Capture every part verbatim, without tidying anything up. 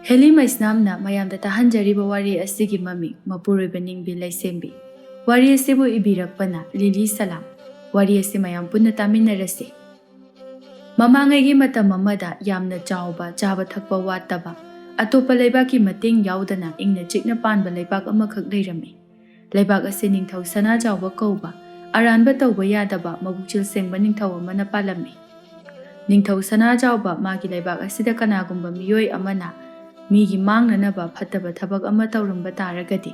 Heli ꯃꯩꯁꯅꯥꯝꯅ ꯃꯌꯥꯝꯗ ꯇꯥꯍꯟꯖꯔꯤꯕ ꯋꯥꯔꯤ ꯑꯁꯤꯒꯤ ꯃꯃꯤꯡ ꯃꯄꯨꯔꯣꯏꯕ ꯅꯤꯡꯕꯤ ꯂꯩꯁꯦꯝꯕꯤ꯫ ꯋꯥꯔꯤ ꯑꯁꯤꯕꯨ ꯏꯕꯤꯔꯛꯄꯅ ꯂꯤꯂꯤ ꯁꯂꯥꯝ꯫ ꯋꯥꯔꯤ ꯑꯁꯤ ꯃꯌꯥꯝ ꯄꯨꯟꯅ ꯇꯥꯃꯤꯟꯅꯔꯁꯤ꯫ ꯃꯃꯥꯡꯉꯩꯒꯤ ꯃꯇꯝ ꯑꯃꯗ ꯌꯥꯝꯅ ꯆꯥꯎꯕ, ꯆꯥꯕ ꯊꯛꯄ ꯋꯥꯠꯇꯕ, ꯑꯇꯣꯞꯄ ꯂꯩꯕꯥꯛꯀꯤ ꯃꯇꯦꯡ ꯌꯥꯎꯗꯅ ꯏꯪꯅ ꯆꯤꯛꯅ ꯄꯥꯟꯕ ꯂꯩꯕꯥꯛ ꯑꯃꯈꯛ ꯂꯩꯔꯝꯃꯤ꯫ ꯂꯩꯕꯥꯛ ꯑꯁꯤ ꯅꯤꯡꯊꯧ ꯁꯅꯥꯖꯥꯎꯕ ꯀꯧꯕ, ꯑꯔꯥꯟꯕ ꯇꯧꯕ ꯌꯥꯗꯕ, ꯃꯕꯨꯛꯆꯦꯜ ꯁꯦꯡꯕ ꯅꯤꯡꯊꯧ ꯑꯃꯅ ꯄꯥꯜꯂꯝꯃꯤ꯫ ꯅꯤꯡꯊꯧ ꯁꯅꯥꯖꯥꯎꯕ ꯃꯥꯒꯤ ꯂꯩꯕꯥꯛ ꯑꯁꯤꯗ ꯀꯅꯥꯒꯨꯝꯕ ꯃꯤꯑꯣꯏ ꯑꯃꯅ ꯃꯤꯒꯤ ꯃꯥꯡꯅꯅꯕ ꯐꯠꯇꯕ ꯊꯕꯛ ꯑꯃ ꯇꯧꯔꯝꯕ ꯇꯥꯔꯒꯗꯤ,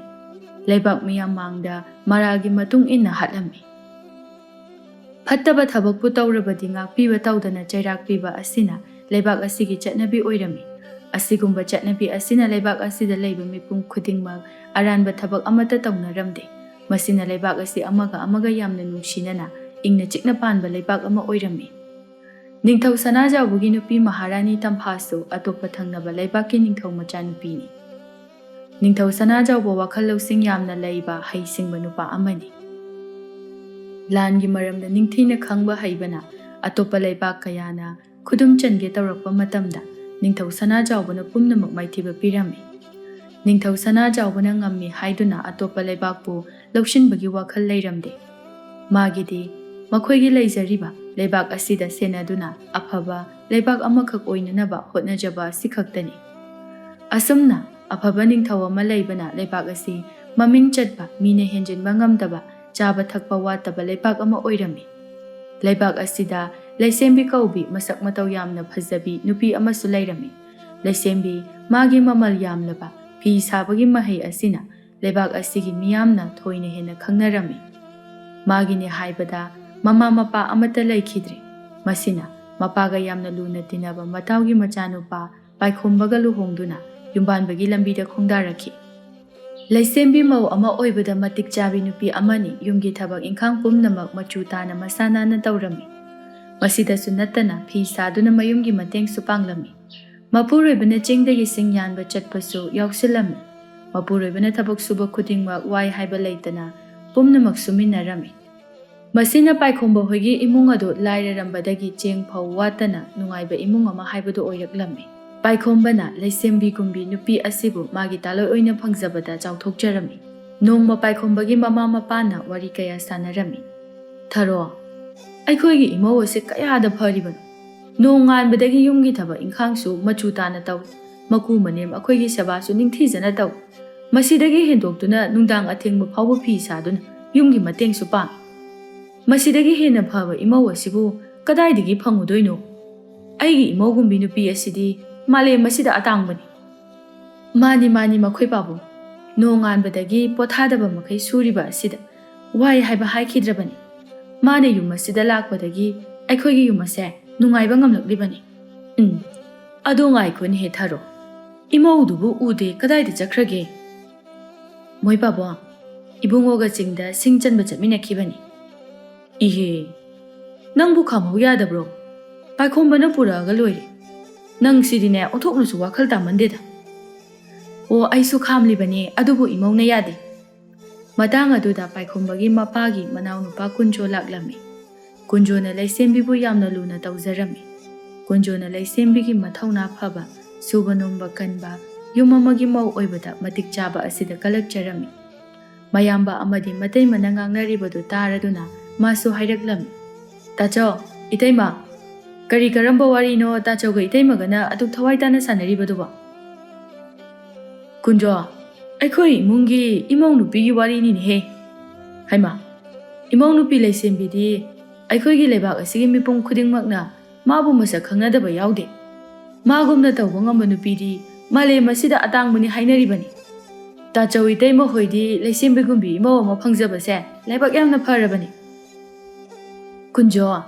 ꯂꯩꯕꯥꯛ ꯃꯤꯌꯥꯝ ꯃꯥꯡꯗ ꯃꯔꯥꯜꯒꯤ ꯃꯇꯨꯡ ꯏꯟꯅ ꯍꯥꯠꯂꯝꯃꯤ꯫ ꯐꯠꯇꯕ ꯊꯕꯛꯄꯨ ꯇꯧꯔꯕꯗꯤ ꯉꯥꯛꯄꯤꯕ ꯇꯧꯗꯅ ꯆꯩꯔꯥꯛ ꯄꯤꯕ ꯑꯁꯤꯅ ꯂꯩꯕꯥꯛ ꯑꯁꯤꯒꯤ ꯆꯠꯅꯕꯤ ꯑꯣꯏꯔꯝꯃꯤ꯫ ꯑꯁꯤꯒꯨꯝꯕ ꯆꯠꯅꯕꯤ ꯑꯁꯤꯅ ꯂꯩꯕꯥꯛ ꯑꯁꯤꯗ ꯂꯩꯕ ꯃꯤꯄꯨꯝ ꯈꯨꯗꯤꯡꯃꯛ ꯑꯔꯥꯟꯕ ꯊꯕꯛ ꯑꯃꯠꯇ ꯇꯧꯅꯔꯝꯗꯦ꯫ ꯃꯁꯤꯅ ꯂꯩꯕꯥꯛ ꯑꯁꯤ ꯑꯃꯒ ꯑꯃꯒ ꯌꯥꯝꯅ ꯅꯨꯡꯁꯤꯅꯅ ꯏꯪꯅ ꯆꯤꯛꯅ ꯄꯥꯟꯕ ꯂꯩꯕꯥꯛ ꯑꯃ ꯑꯣꯏꯔꯝꯃꯤ꯫ ꯅꯤꯡꯊꯧ ꯁꯅꯥꯖꯥꯎꯕꯒꯤ ꯅꯨꯄꯤ ꯃꯍꯥꯔꯥꯅꯤ ꯇꯝꯐꯥꯁꯨ ꯑꯇꯣꯞꯄ ꯊꯪꯅꯕ ꯂꯩꯕꯥꯛꯀꯤ ꯅꯤꯡꯊꯧ ꯃꯆꯥꯅꯨꯄꯤꯅꯤ꯫ ꯅꯤꯡꯊꯧ ꯁꯅꯥꯖꯥꯎꯕ ꯋꯥꯈꯜ ꯂꯧꯁꯤꯡ ꯌꯥꯝꯅ ꯂꯩꯕ, ꯍꯩꯁꯤꯡꯕ ꯅꯨꯄꯥ ꯑꯃꯅꯤ꯫ ꯂꯥꯟꯒꯤ ꯃꯔꯝꯗ ꯅꯤꯡꯊꯤꯅ ꯈꯪꯕ ꯍꯩꯕꯅ ꯑꯇꯣꯞꯄ ꯂꯩꯕꯥꯛ ꯀꯌꯥꯅ ꯈꯨꯗꯨꯝ ꯆꯟꯒꯦ ꯇꯧꯔꯛꯄ ꯃꯇꯝꯗ ꯅꯤꯡꯊꯧ ꯁꯅꯥꯖꯥꯎꯕꯅ ꯄꯨꯝꯅꯃꯛ ꯃꯥꯏꯊꯤꯕ ꯄꯤꯔꯝꯃꯤ꯫ ꯅꯤꯡꯊꯧ ꯁꯅꯥꯖꯥꯎꯕꯅ ꯉꯝꯃꯤ ꯍꯥꯏꯗꯨꯅ ꯑꯇꯣꯞꯄ ꯂꯩꯕꯥꯛꯄꯨ ꯂꯧꯁꯤꯟꯕꯒꯤ ꯋꯥꯈꯜ ꯂꯩꯔꯝꯗꯦ꯫ ꯃꯥꯒꯤꯗꯤ ꯃꯈꯣꯏꯒꯤ ꯂꯩꯖꯔꯤꯕ ꯂꯩꯕꯥꯛ ꯑꯁꯤꯗ ꯁꯦꯟꯅꯗꯨꯅ ꯑꯐꯕ ꯂꯩꯕꯥꯛ ꯑꯃꯈꯛ ꯑꯣꯏꯅꯅꯕ ꯍꯣꯠꯅꯖꯕ ꯑꯁꯤꯈꯛꯇꯅꯤ꯫ ꯑꯁꯨꯝꯅ ꯑꯐꯕ ꯅꯤꯡꯊꯧ ꯑꯃ ꯂꯩꯕꯅ ꯂꯩꯕꯥꯛ ꯑꯁꯤ ꯃꯃꯤꯡ ꯆꯠꯄ, ꯃꯤꯅ ꯍꯦꯟꯖꯤꯟꯕ ꯉꯝꯗꯕ, ꯆꯥꯕ ꯊꯛꯄ ꯋꯥꯠꯇꯕ ꯂꯩꯕꯥꯛ ꯑꯃ ꯑꯣꯏꯔꯝꯃꯤ꯫ ꯂꯩꯕꯥꯛ ꯑꯁꯤꯗ ꯂꯩꯁꯦꯝꯕꯤ ꯀꯧꯕꯤ ꯃꯁꯛ ꯃꯇꯧ ꯌꯥꯝꯅ ꯐꯖꯕꯤ ꯅꯨꯄꯤ ꯑꯃꯁꯨ ꯂꯩꯔꯝꯃꯤ꯫ ꯂꯩꯁꯦꯝꯕꯤ ꯃꯥꯒꯤ ꯃꯃꯜ ꯌꯥꯝꯂꯕ ꯐꯤ ꯁꯥꯕꯒꯤ ꯃꯍꯩ ꯑꯁꯤꯅ ꯂꯩꯕꯥꯛ ꯑꯁꯤꯒꯤ ꯃꯤꯌꯥꯝꯅ ꯊꯣꯏꯅ ꯍꯦꯟꯅ ꯈꯪꯅꯔꯝꯃꯤ꯫ ꯃꯥꯒꯤꯅꯤ ꯍꯥꯏꯕꯗ ꯃꯃꯥ ꯃꯄꯥ ꯑꯃꯠꯇ ꯂꯩꯈꯤꯗ꯭ꯔꯦ꯫ ꯃꯁꯤꯅ ꯃꯄꯥꯒ ꯌꯥꯝꯅ ꯂꯨꯅ ꯇꯤꯟꯅꯕ ꯃꯇꯥꯎꯒꯤ ꯃꯆꯥꯅꯨꯄꯥ ꯄꯥꯏꯈꯣꯝꯕꯒ ꯂꯨꯍꯣꯡꯗꯨꯅ ꯌꯨꯝꯕꯥꯟꯕꯒꯤ ꯂꯝꯕꯤꯗ ꯈꯣꯡꯗꯥꯔꯛꯈꯤ꯫ ꯂꯩꯁꯦꯝꯕꯤ ꯃꯧ ꯑꯃ ꯑꯣꯏꯕꯗ ꯃꯇꯤꯛ ꯆꯥꯕꯤ ꯅꯨꯄꯤ ꯑꯃꯅꯤ꯫ ꯌꯨꯝꯒꯤ ꯊꯕꯛ ꯏꯪꯈꯥꯡ ꯄꯨꯝꯅꯃꯛ ꯃꯆꯨ ꯇꯥꯅ ꯃꯁꯥ ꯅꯥꯟꯅ ꯇꯧꯔꯝꯃꯤ꯫ ꯃꯁꯤꯗꯁꯨ ꯅꯠꯇꯅ ꯐꯤ ꯁꯥꯗꯨꯅ ꯃꯌꯨꯝꯒꯤ ꯃꯇꯦꯡꯁꯨ ꯄꯥꯡꯂꯝꯃꯤ꯫ ꯃꯄꯨꯔꯣꯏꯕꯅ ꯆꯤꯡꯗꯒꯤ ꯁꯤꯡ ꯌꯥꯟꯕ ꯆꯠꯄꯁꯨ ꯌꯥꯎꯁꯤꯜꯂꯝꯃꯤ꯫ ꯃꯄꯨꯔꯣꯏꯕꯅ ꯊꯕꯛ ꯁꯨꯕ ꯈꯨꯗꯤꯡꯃꯛ ꯋꯥꯏ ꯍꯥꯏꯕ ꯂꯩꯇꯅ ꯄꯨꯝꯅꯃꯛ ꯁꯨꯃꯤꯟꯅꯔꯝꯃꯤ꯫ ꯃꯁꯤꯅ ꯄꯥꯏꯈꯣꯝꯕ ꯍꯣꯏꯒꯤ ꯏꯃꯨꯡ ꯑꯗꯨ ꯂꯥꯏꯔꯔꯝꯕꯗꯒꯤ ꯆꯦꯡ ꯐꯧ ꯋꯥꯠꯇꯅ ꯅꯨꯡꯉꯥꯏꯕ ꯏꯃꯨꯡ ꯑꯃ ꯍꯥꯏꯕꯗꯨ ꯑꯣꯏꯔꯛꯂꯝꯃꯤ꯫ ꯄꯥꯏꯈꯣꯝꯕꯅ ꯂꯩꯁꯦꯝꯕꯤꯒꯨꯝꯕꯤ ꯅꯨꯄꯤ ꯑꯁꯤꯕꯨ ꯃꯥꯒꯤ ꯇꯥꯂꯣꯏ ꯑꯣꯏꯅ ꯐꯪꯖꯕꯗ ꯆꯥꯎꯊꯣꯛꯆꯔꯝꯃꯤ꯫ ꯅꯣꯡꯃ ꯄꯥꯏꯈꯣꯝꯕꯒꯤ ꯃꯃꯥ ꯃꯄꯥꯅ ꯋꯥꯔꯤ ꯀꯌꯥ ꯁꯥꯟꯅꯔꯝꯃꯤ꯫ "ꯊꯔꯣ, ꯑꯩꯈꯣꯏꯒꯤ ꯏꯃꯧ ꯑꯁꯤ ꯀꯌꯥꯗ ꯐꯔꯤꯕꯅꯣ! ꯅꯣꯡ ꯉꯥꯟꯕꯗꯒꯤ ꯌꯨꯝꯒꯤ ꯊꯕꯛ ꯏꯪꯈꯥꯡꯁꯨ ꯃꯆꯨ ꯇꯥꯅ ꯇꯧꯏ, ꯃꯀꯨ ꯃꯅꯦꯝ ꯑꯩꯈꯣꯏꯒꯤ ꯁꯦꯕꯥꯁꯨ ꯅꯤꯡꯊꯤꯖꯅ ꯇꯧꯏ꯫ ꯃꯁꯤꯗꯒꯤ ꯍꯦꯟꯗꯣꯛꯇꯨꯅ ꯅꯨꯡꯗꯥꯡ ꯑꯊꯦꯡꯕ ꯐꯥꯎꯕ ꯐꯤ ꯁꯥꯗꯨꯅ ꯌꯨꯝꯒꯤ ꯃꯇꯦꯡꯁꯨ ꯄꯥꯡꯏ꯫ ꯃꯁꯤꯗꯒꯤ ꯍꯦꯟꯅ ꯐꯕ ꯏꯃꯧ ꯑꯁꯤꯕꯨ ꯀꯗꯥꯏꯗꯒꯤ ꯐꯪꯉꯨꯗꯣꯏꯅꯣ? ꯑꯩꯒꯤ ꯏꯃꯧꯒꯨꯝꯕꯤ ꯅꯨꯄꯤ ꯑꯁꯤꯗꯤ ꯃꯥꯂꯦꯝ ꯑꯁꯤꯗ ꯑꯇꯥꯡꯕꯅꯤ"꯫ "ꯃꯥꯅꯤ, ꯃꯥꯅꯤ, ꯃꯈꯣꯏ ꯄꯥꯕꯨꯡ꯫ ꯅꯣꯡꯉꯥꯟꯕꯗꯒꯤ ꯄꯣꯊꯥꯗꯕ ꯃꯈꯩ ꯁꯨꯔꯤꯕ ꯑꯁꯤꯗ ꯋꯥꯏ ꯍꯥꯏꯕ ꯍꯥꯏꯈꯤꯗ꯭ꯔꯕꯅꯤ꯫ ꯃꯥꯅ ꯌꯨꯝ ꯑꯁꯤꯗ ꯂꯥꯛꯄꯗꯒꯤ ꯑꯩꯈꯣꯏꯒꯤ ꯌꯨꯝ ꯑꯁꯦ ꯅꯨꯡꯉꯥꯏꯕ ꯉꯝꯂꯛꯂꯤꯕꯅꯤ"꯫ "ꯎꯝ, ꯑꯗꯣ ꯉꯥꯏꯈꯣꯅꯦꯍꯦ ꯊꯔꯣ, ꯏꯃꯧꯗꯨꯕꯨ ꯎꯗꯦ, ꯀꯗꯥꯏꯗ ꯆꯠꯈ꯭ꯔꯒꯦ?" "ꯃꯣꯏ ꯄꯥꯕꯨꯡ, ꯏꯕꯨꯡꯉꯣꯒ ꯆꯤꯡꯗ ꯁꯤꯡ ꯆꯟꯕ ꯆꯠꯃꯤꯟꯅꯈꯤꯕꯅꯤ"꯫ "ꯏꯍꯦ, ꯅꯪꯕꯨ ꯈꯥꯝꯍꯧ ꯌꯥꯗꯕ꯭ꯔꯣ? ꯄꯥꯏꯈꯣꯝꯕꯅ ꯄꯨꯔꯛꯑꯒ ꯂꯣꯏꯔꯦ꯫ ꯅꯪ ꯁꯤꯗꯤꯅꯦ ꯑꯣꯟꯊꯣꯛꯅꯁꯨ ꯋꯥꯈꯜ ꯇꯥꯃꯟꯗꯦꯗ"꯫ "ꯑꯣ, ꯑꯩꯁꯨ ꯈꯥꯝꯂꯤꯕꯅꯦ, ꯑꯗꯨꯕꯨ ꯏꯃꯧꯅ ꯌꯥꯗꯦ"꯫ ꯃꯇꯥꯡ ꯑꯗꯨꯗ ꯄꯥꯏꯈꯣꯝꯕꯒꯤ ꯃꯄꯥꯒꯤ ꯃꯅꯥꯎꯅꯨꯄꯥ ꯀꯨꯟꯖꯣ ꯂꯥꯛꯂꯝꯃꯤ꯫ ꯀꯨꯟꯖꯣꯅ ꯂꯩꯁꯦꯝꯕꯤꯕꯨ ꯌꯥꯝꯅ ꯂꯨꯅ ꯇꯧꯖꯔꯝꯃꯤ꯫ ꯀꯨꯟꯖꯣꯅ ꯂꯩꯁꯦꯝꯕꯤꯒꯤ ꯃꯊꯧꯅꯥ ꯐꯕ, ꯁꯨꯕ ꯅꯣꯝꯕ ꯀꯟꯕ, ꯌꯨꯝ ꯑꯃꯒꯤ ꯃꯧ ꯑꯣꯏꯕꯗ ꯃꯇꯤꯛ ꯆꯥꯕ ꯑꯁꯤꯗ ꯀꯂꯛꯆꯔꯝꯃꯤ꯫ ꯃꯌꯥꯝꯕ ꯑꯃꯗꯤ ꯃꯇꯩꯃꯅ ꯉꯥꯡꯅꯔꯤꯕꯗꯨ ꯇꯥꯔꯗꯨꯅ ꯃꯥꯁꯨ ꯍꯥꯏꯔꯛꯂꯝꯃꯤ꯫ "ꯇꯥꯆꯧ, ꯏꯇꯩꯃ, ꯀꯔꯤ ꯀꯔꯝꯕ ꯋꯥꯔꯤꯅꯣ ꯇꯥꯆꯧꯒ ꯏꯇꯩꯃꯒꯅ ꯑꯗꯨꯛ ꯊꯋꯥꯏ ꯇꯥꯅ ꯁꯥꯟꯅꯔꯤꯕꯗꯨꯕꯣ?" "ꯀꯨꯟꯖꯣ, ꯑꯩꯈꯣꯏ ꯏꯃꯨꯡꯒꯤ ꯏꯃꯧ ꯅꯨꯄꯤꯒꯤ ꯋꯥꯔꯤꯅꯤꯅꯦꯍꯦ"꯫ "ꯍꯩꯃꯥ, ꯏꯃꯧ ꯅꯨꯄꯤ ꯂꯩꯁꯦꯝꯕꯤꯗꯤ ꯑꯩꯈꯣꯏꯒꯤ ꯂꯩꯕꯥꯛ ꯑꯁꯤꯒꯤ ꯃꯤꯄꯨꯝ ꯈꯨꯗꯤꯡꯃꯛꯅ ꯃꯥꯕꯨ ꯃꯁꯛ ꯈꯪꯅꯗꯕ ꯌꯥꯎꯗꯦ꯫ ꯃꯥꯒꯨꯝꯅ ꯇꯧꯕ ꯉꯝꯕ ꯅꯨꯄꯤꯗꯤ ꯃꯥꯂꯦꯝ ꯑꯁꯤꯗ ꯑꯇꯥꯡꯕꯅꯤ ꯍꯥꯏꯅꯔꯤꯕꯅꯤ꯫ ꯇꯥꯆꯧ ꯏꯇꯩꯃ ꯍꯣꯏꯗꯤ ꯂꯩꯁꯦꯝꯕꯤꯒꯨꯝꯕꯤ ꯏꯃꯧ ꯑꯃ ꯐꯪꯖꯕꯁꯦ ꯂꯥꯏꯕꯛ ꯌꯥꯝꯅ ꯐꯔꯕꯅꯤ"꯫ "ꯀꯨꯟꯖꯣ,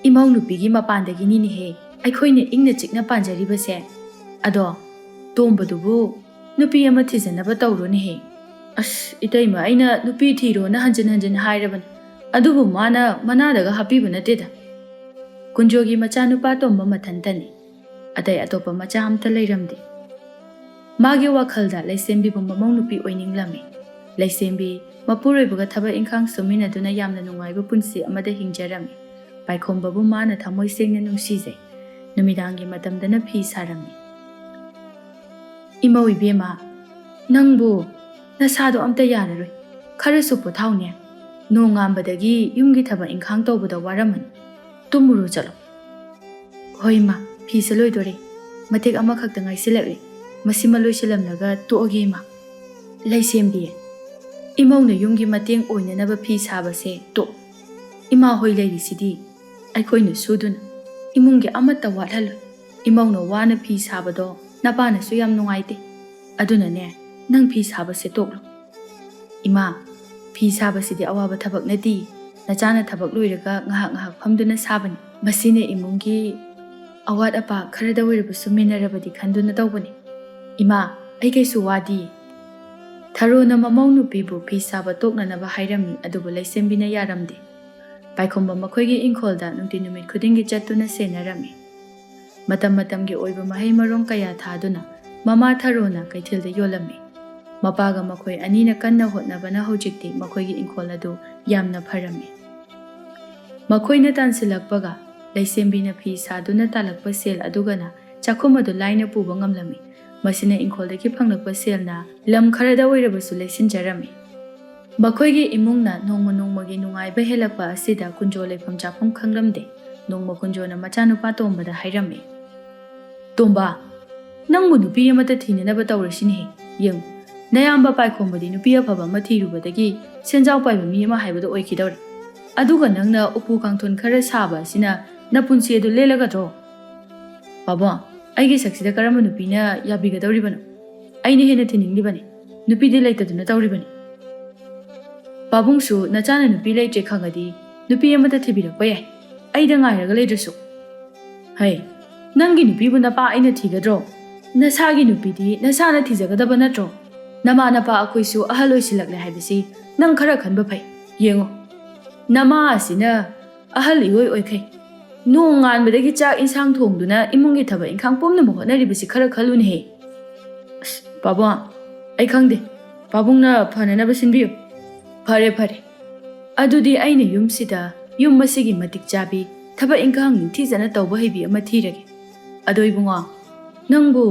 ꯏꯃꯧ ꯅꯨꯄꯤꯒꯤ ꯃꯄꯥꯟꯗꯒꯤꯅꯤꯅꯦꯍꯦ ꯑꯩꯈꯣꯏꯅ ꯏꯪꯅ ꯆꯤꯛꯅ ꯄꯥꯟꯖꯔꯤꯕꯁꯦ꯫ ꯑꯗꯣ ꯇꯣꯝꯕꯗꯨꯕꯨ ꯅꯨꯄꯤ ꯑꯃ ꯊꯤꯖꯅꯕ ꯇꯧꯔꯣꯅꯦꯍꯦ"꯫ "ꯑꯁ, ꯏꯇꯩꯃ, ꯑꯩꯅ ꯅꯨꯄꯤ ꯊꯤꯔꯣꯅ ꯍꯟꯖꯤꯟ ꯍꯟꯖꯤꯟ ꯍꯥꯏꯔꯕꯅꯤ, ꯑꯗꯨꯕꯨ ꯃꯥꯅ ꯃꯅꯥꯗꯒ ꯍꯥꯞꯄꯤꯕ ꯅꯠꯇꯦꯗ"꯫ ꯀꯨꯟꯖꯣꯒꯤ ꯃꯆꯥꯅꯨꯄꯥ ꯇꯣꯝꯕ ꯃꯊꯟꯇꯅꯤ꯫ ꯑꯇꯩ ꯑꯇꯣꯞꯄ ꯃꯆꯥ ꯑꯝꯇ ꯂꯩꯔꯝꯗꯦ꯫ ꯃꯥꯒꯤ ꯋꯥꯈꯜꯗ ꯂꯩꯁꯦꯝꯕꯤꯕꯨ ꯃꯃꯧ ꯅꯨꯄꯤ ꯑꯣꯏꯅꯤꯡꯂꯝꯃꯤ꯫ ꯂꯩꯁꯦꯝꯕꯤ ꯃꯄꯨꯔꯣꯏꯕꯒ ꯊꯕꯛ ꯏꯪꯈꯥꯡ ꯁꯨꯃꯤꯟꯅꯗꯨꯅ ꯌꯥꯝꯅ ꯅꯨꯡꯉꯥꯏꯕ ꯄꯨꯟꯁꯤ ꯑꯃꯗ ꯍꯤꯡꯖꯔꯝꯃꯤ꯫ ꯄꯥꯏꯈꯣꯝꯕꯕꯨ ꯃꯥꯅ ꯊꯃꯣꯏ ꯁꯦꯡꯅ ꯅꯨꯡꯁꯤꯖꯩ꯫ ꯅꯨꯃꯤꯗꯥꯡꯒꯤ ꯃꯇꯝꯗꯅ ꯐꯤ ꯁꯥꯔꯝꯃꯤ꯫ "ꯏꯃꯧ ꯏꯕꯦꯝꯃ, ꯅꯪꯕꯨ ꯅꯁꯥꯗꯣ ꯑꯝꯇ ꯌꯥꯔꯔꯣꯏ, ꯈꯔꯁꯨ ꯄꯣꯊꯥꯎꯅꯦ꯫ ꯅꯣꯡꯉꯥꯟꯕꯗꯒꯤ ꯌꯨꯝꯒꯤ ꯊꯕꯛ ꯏꯪꯈꯥꯡ ꯇꯧꯕꯗ ꯋꯥꯔꯝꯃꯅꯤ, ꯇꯨꯝꯃꯨꯔꯣ ꯆꯠꯂꯣ꯫" "ꯍꯣꯏ ꯏꯃꯥ, ꯐꯤꯁꯦ ꯂꯣꯏꯗꯣꯔꯦ, ꯃꯇꯦꯛ ꯑꯃꯈꯛꯇ ꯉꯥꯏꯁꯤꯜꯂꯛꯂꯦ, ꯃꯁꯤꯃ ꯂꯣꯏꯁꯤꯜꯂꯝꯂꯒ ꯇꯣꯛꯑꯒꯦ ꯏꯃꯥ꯫" "ꯂꯩꯁꯦꯝꯕꯤ, ꯏꯃꯧꯅ ꯌꯨꯝꯒꯤ ꯃꯇꯦꯡ ꯑꯣꯏꯅꯅꯕ ꯐꯤ ꯁꯥꯕꯁꯦ ꯇꯣꯛ꯫ ꯏꯃꯥ ꯍꯣꯏ ꯂꯩꯔꯤꯁꯤꯗꯤ, ꯑꯩꯈꯣꯏꯅ ꯁꯨꯗꯨꯅ ꯏꯃꯨꯡꯒꯤ ꯑꯃꯠꯇ ꯋꯥꯠꯍꯜꯂꯣꯏ꯫ ꯏꯃꯧꯅ ꯋꯥꯅ ꯐꯤ ꯁꯥꯕꯗꯣ ꯅꯄꯥꯅꯁꯨ ꯌꯥꯝ ꯅꯨꯡꯉꯥꯏꯇꯦ꯫ ꯑꯗꯨꯅꯅꯦ, ꯅꯪ ꯐꯤ ꯁꯥꯕꯁꯦ ꯇꯣꯛꯂꯣ꯫" "ꯏꯃꯥ, ꯐꯤ ꯁꯥꯕꯁꯤꯗꯤ ꯑꯋꯥꯕ ꯊꯕꯛ ꯅꯠꯇꯦ꯫ ꯅꯆꯥꯅ ꯊꯕꯛ ꯂꯣꯏꯔꯒ ꯉꯥꯏꯍꯥꯛ ꯉꯥꯏꯍꯥꯛ ꯐꯝꯗꯨꯅ ꯁꯥꯕꯅꯤ꯫ ꯃꯁꯤꯅ ꯏꯃꯨꯡꯒꯤ ꯑꯋꯥꯠ ꯑꯄꯥ ꯈꯔꯗ ꯑꯣꯏꯔꯕꯁꯨ ꯃꯦꯟꯅꯔꯕꯗꯤ ꯈꯟꯗꯨꯅ ꯇꯧꯕꯅꯤ꯫ ꯏꯃꯥ, ꯑꯩ ꯀꯩꯁꯨ ꯋꯥꯗꯤꯌꯦ꯫" ꯊꯔꯣꯅ ꯃꯃꯧ ꯅꯨꯄꯤꯕꯨ ꯐꯤ ꯁꯥꯕ ꯇꯣꯛꯅꯅꯕ ꯍꯥꯏꯔꯝꯃꯤ, ꯑꯗꯨꯕꯨ ꯂꯩꯁꯦꯝꯕꯤꯅ ꯌꯥꯔꯝꯗꯦ꯫ ꯄꯥꯏꯈꯣꯝꯕ ꯃꯈꯣꯏꯒꯤ ꯏꯪꯈꯣꯜꯗ ꯅꯨꯡꯇꯤ ꯅꯨꯃꯤꯠ ꯈꯨꯗꯤꯡꯒꯤ ꯆꯠꯇꯨꯅ ꯁꯦꯟꯅꯔꯝꯃꯤ꯫ ꯃꯇꯝ ꯃꯇꯝꯒꯤ ꯑꯣꯏꯕ ꯃꯍꯩ ꯃꯔꯣꯡ ꯀꯌꯥ ꯊꯥꯗꯨꯅ ꯃꯃꯥ ꯊꯔꯣꯅ ꯀꯩꯊꯦꯜꯗ ꯌꯣꯜꯂꯝꯃꯤ꯫ ꯃꯄꯥꯒ ꯃꯈꯣꯏ ꯑꯅꯤꯅ ꯀꯟꯅ ꯍꯣꯠꯅꯕꯅ ꯍꯧꯖꯤꯛꯇꯤ ꯃꯈꯣꯏꯒꯤ ꯏꯪꯈꯣꯜ ꯑꯗꯨ ꯌꯥꯝꯅ ꯐꯔꯝꯃꯤ꯫ ꯃꯈꯣꯏꯅ ꯇꯥꯟꯁꯤꯜꯂꯛꯄꯒ ꯂꯩꯁꯦꯝꯕꯤꯅ ꯐꯤ ꯁꯥꯗꯨꯅ ꯇꯥꯜꯂꯛꯄ ꯁꯦꯜ ꯑꯗꯨꯒꯅ ꯆꯥꯛꯈꯨꯝ ꯑꯗꯨ ꯂꯥꯏꯅ ꯄꯨꯕ ꯉꯝꯂꯝꯃꯤ꯫ ꯃꯁꯤꯅ ꯏꯪꯈꯣꯜꯗꯒꯤ ꯐꯪꯂꯛꯄ ꯁꯦꯜꯅ ꯂꯝ ꯈꯔꯗ ꯑꯣꯏꯔꯕꯁꯨ ꯂꯩꯁꯤꯟꯖꯔꯝꯃꯤ꯫ ꯃꯈꯣꯏꯒꯤ ꯏꯃꯨꯡꯅ ꯅꯣꯡꯃ ꯅꯣꯡꯃꯒꯤ ꯅꯨꯡꯉꯥꯏꯕ ꯍꯦꯜꯂꯛꯄ ꯑꯁꯤꯗ ꯀꯨꯟꯖꯣ ꯂꯩꯐꯝ ꯆꯥꯐꯝ ꯈꯪꯂꯝꯗꯦ꯫ ꯅꯣꯡꯃ ꯀꯨꯟꯖꯣꯅ ꯃꯆꯥꯅꯨꯄꯥ ꯇꯣꯝꯕꯗ ꯍꯥꯏꯔꯝꯃꯤ, "ꯇꯣꯝꯕ, ꯅꯪꯕꯨ ꯅꯨꯄꯤ ꯑꯃꯠꯇ ꯊꯤꯅꯅꯕ ꯇꯧꯔꯁꯤꯅꯦꯍꯦ꯫ ꯌꯦꯡꯉꯨ, ꯅꯌꯥꯝꯕ ꯄꯥꯏꯈꯣꯝꯕꯗꯤ ꯅꯨꯄꯤ ꯑꯐꯕ ꯑꯃ ꯊꯤꯔꯨꯕꯗꯒꯤ ꯁꯦꯟꯖꯥꯎ ꯄꯥꯏꯕ ꯃꯤ ꯑꯃ ꯍꯥꯏꯕꯗꯣ ꯑꯣꯏꯈꯤꯗꯧꯔꯦ꯫ ꯑꯗꯨꯒ ꯅꯪꯅ ꯎꯄꯨ ꯀꯥꯡꯊꯣꯟ ꯈꯔ ꯁꯥꯕ ꯑꯁꯤꯅ ꯅꯄꯨꯟꯁꯤ ꯑꯗꯨ ꯂꯦꯜꯂꯒꯗ꯭ꯔꯣ?" "ꯄꯥꯕꯨꯡ, ꯑꯩꯒꯤ ꯁꯛꯁꯤꯗ ꯀꯔꯝꯕ ꯅꯨꯄꯤꯅ ꯌꯥꯕꯤꯒꯗꯧꯔꯤꯕꯅꯣ? ꯑꯩꯅ ꯍꯦꯟꯅ ꯊꯤꯅꯤꯡꯂꯤꯕꯅꯤ꯫ ꯅꯨꯄꯤꯗꯤ ꯂꯩꯇꯗꯨꯅ ꯇꯧꯔꯤꯕꯅꯤ꯫" "ꯄꯥꯕꯨꯡꯁꯨ ꯅꯆꯥꯅ ꯅꯨꯄꯤ ꯂꯩꯇ꯭ꯔꯦ ꯈꯪꯉꯗꯤ ꯅꯨꯄꯤ ꯑꯃꯠꯇ ꯊꯤꯕꯤꯔꯛꯄ ꯌꯥꯏ, ꯑꯩꯗ ꯉꯥꯏꯔꯒ ꯂꯩꯗ꯭ꯔꯁꯨ꯫" "ꯍꯩ, ꯅꯪꯒꯤ ꯅꯨꯄꯤꯕꯨ ꯅꯄꯥ ꯑꯩꯅ ꯊꯤꯒꯗ꯭ꯔꯣ? ꯅꯁꯥꯒꯤ ꯅꯨꯄꯤꯗꯤ ꯅꯁꯥꯅ ꯊꯤꯖꯒꯗꯕ ꯅꯠꯇ꯭ꯔꯣ? ꯅꯃꯥ ꯅꯄꯥ ꯑꯩꯈꯣꯏꯁꯨ ꯑꯍꯜ ꯑꯣꯏꯁꯤꯜꯂꯛꯂꯦ ꯍꯥꯏꯕꯁꯤ ꯅꯪ ꯈꯔ ꯈꯟꯕ ꯐꯩ꯫ ꯌꯦꯡꯉꯨ, ꯅꯃꯥ ꯑꯁꯤꯅ ꯑꯍꯜ ꯏꯑꯣꯏ ꯑꯣꯏꯈꯩ ꯅꯣꯡꯉꯥꯟꯕꯗꯒꯤ ꯆꯥꯛ ꯏꯟꯁꯥꯡ ꯊꯣꯡꯗꯨꯅ ꯏꯃꯨꯡꯒꯤ ꯊꯕꯛ ꯏꯟꯈꯥꯡ ꯄꯨꯝꯅꯃꯛ ꯍꯣꯠꯅꯔꯤꯕꯁꯤ ꯈꯔ ꯈꯜꯂꯨꯅꯦꯍꯦ꯫" "ꯑꯁ, ꯄꯥꯕꯨꯡ, ꯑꯩ ꯈꯪꯗꯦ꯫ ꯄꯥꯕꯨꯡꯅ ꯐꯅꯅꯕ ꯁꯤꯟꯕꯤꯌꯨ꯫" "ꯐꯔꯦ, ꯐꯔꯦ꯫ ꯑꯗꯨꯗꯤ ꯑꯩꯅ ꯌꯨꯝꯁꯤꯗ ꯌꯨꯝ ꯑꯁꯤꯒꯤ ꯃꯇꯤꯛ ꯆꯥꯕꯤ, ꯊꯕꯛ ꯏꯟꯈꯥꯡ ꯅꯤꯡꯊꯤꯖꯅ ꯇꯧꯕ ꯍꯩꯕꯤ ꯑꯃ ꯊꯤꯔꯒꯦ꯫ ꯑꯗꯣ ꯏꯕꯨꯡꯉꯣ, ꯅꯪꯕꯨ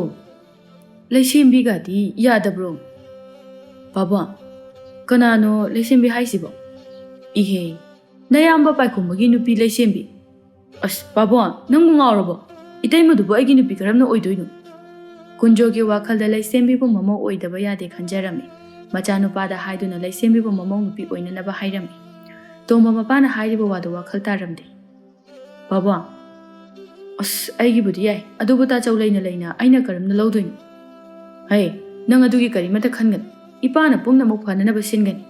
ꯂꯩꯁꯦꯝꯕꯤꯒꯗꯤ ꯌꯥꯗꯕ꯭ꯔꯣ? ꯄꯥꯕꯣ, ꯀꯅꯥꯅꯣ ꯂꯩꯁꯦꯝꯕꯤ ꯍꯥꯏꯁꯤꯕꯣ? ꯏꯍꯦ, ꯅꯌꯥꯝꯕ ꯄꯥꯏꯈꯣꯝꯕꯒꯤ ꯅꯨꯄꯤ ꯂꯩꯁꯦꯝꯕꯤ꯫ ꯑꯁ, ꯄꯥꯕꯣ, ꯅꯪꯕꯨ ꯉꯥꯎꯔꯕꯣ? ꯏꯇꯩꯃꯗꯨꯕꯨ ꯑꯩꯒꯤ ꯅꯨꯄꯤ ꯀꯔꯝꯅ ꯑꯣꯏꯗꯣꯏꯅꯣ? ꯀꯨꯟꯖꯣꯒꯤ ꯋꯥꯈꯜꯗ ꯂꯩꯁꯦꯝꯕꯤꯕꯨ ꯃꯃꯧ ꯑꯣꯏꯗꯕ ꯌꯥꯗꯦ ꯈꯟꯖꯔꯝꯃꯤ꯫ ꯃꯆꯥꯅꯨꯄꯥꯗ ꯍꯥꯏꯗꯨꯅ ꯂꯩꯁꯦꯝꯕꯤꯕꯨ ꯃꯃꯧ ꯅꯨꯄꯤ ꯑꯣꯏꯅꯅꯕ ꯍꯥꯏꯔꯝꯃꯤ꯫ ꯇꯣꯝꯕ ꯃꯄꯥꯅ ꯍꯥꯏꯔꯤꯕ ꯋꯥꯗꯨ ꯋꯥꯈꯜ ꯇꯥꯔꯝꯗꯦ꯫ ꯄꯥꯕꯣ, ꯑꯁ, ꯑꯩꯒꯤꯕꯨꯗꯤ ꯌꯥꯏ, ꯑꯗꯨꯕꯨ ꯇꯥꯆꯧ ꯂꯩꯅ ꯂꯩꯅ ꯑꯩꯅ ꯀꯔꯝꯅ ꯂꯧꯗꯣꯏꯅꯣ? ꯍꯩ, ꯅꯪ ꯑꯗꯨꯒꯤ ꯀꯔꯤꯃꯠꯇ ꯈꯟꯒꯅꯨ꯫ ꯏꯄꯥꯅ ꯄꯨꯝꯅꯃꯛ ꯐꯅꯅꯕ ꯁꯤꯟꯒꯅꯤ꯫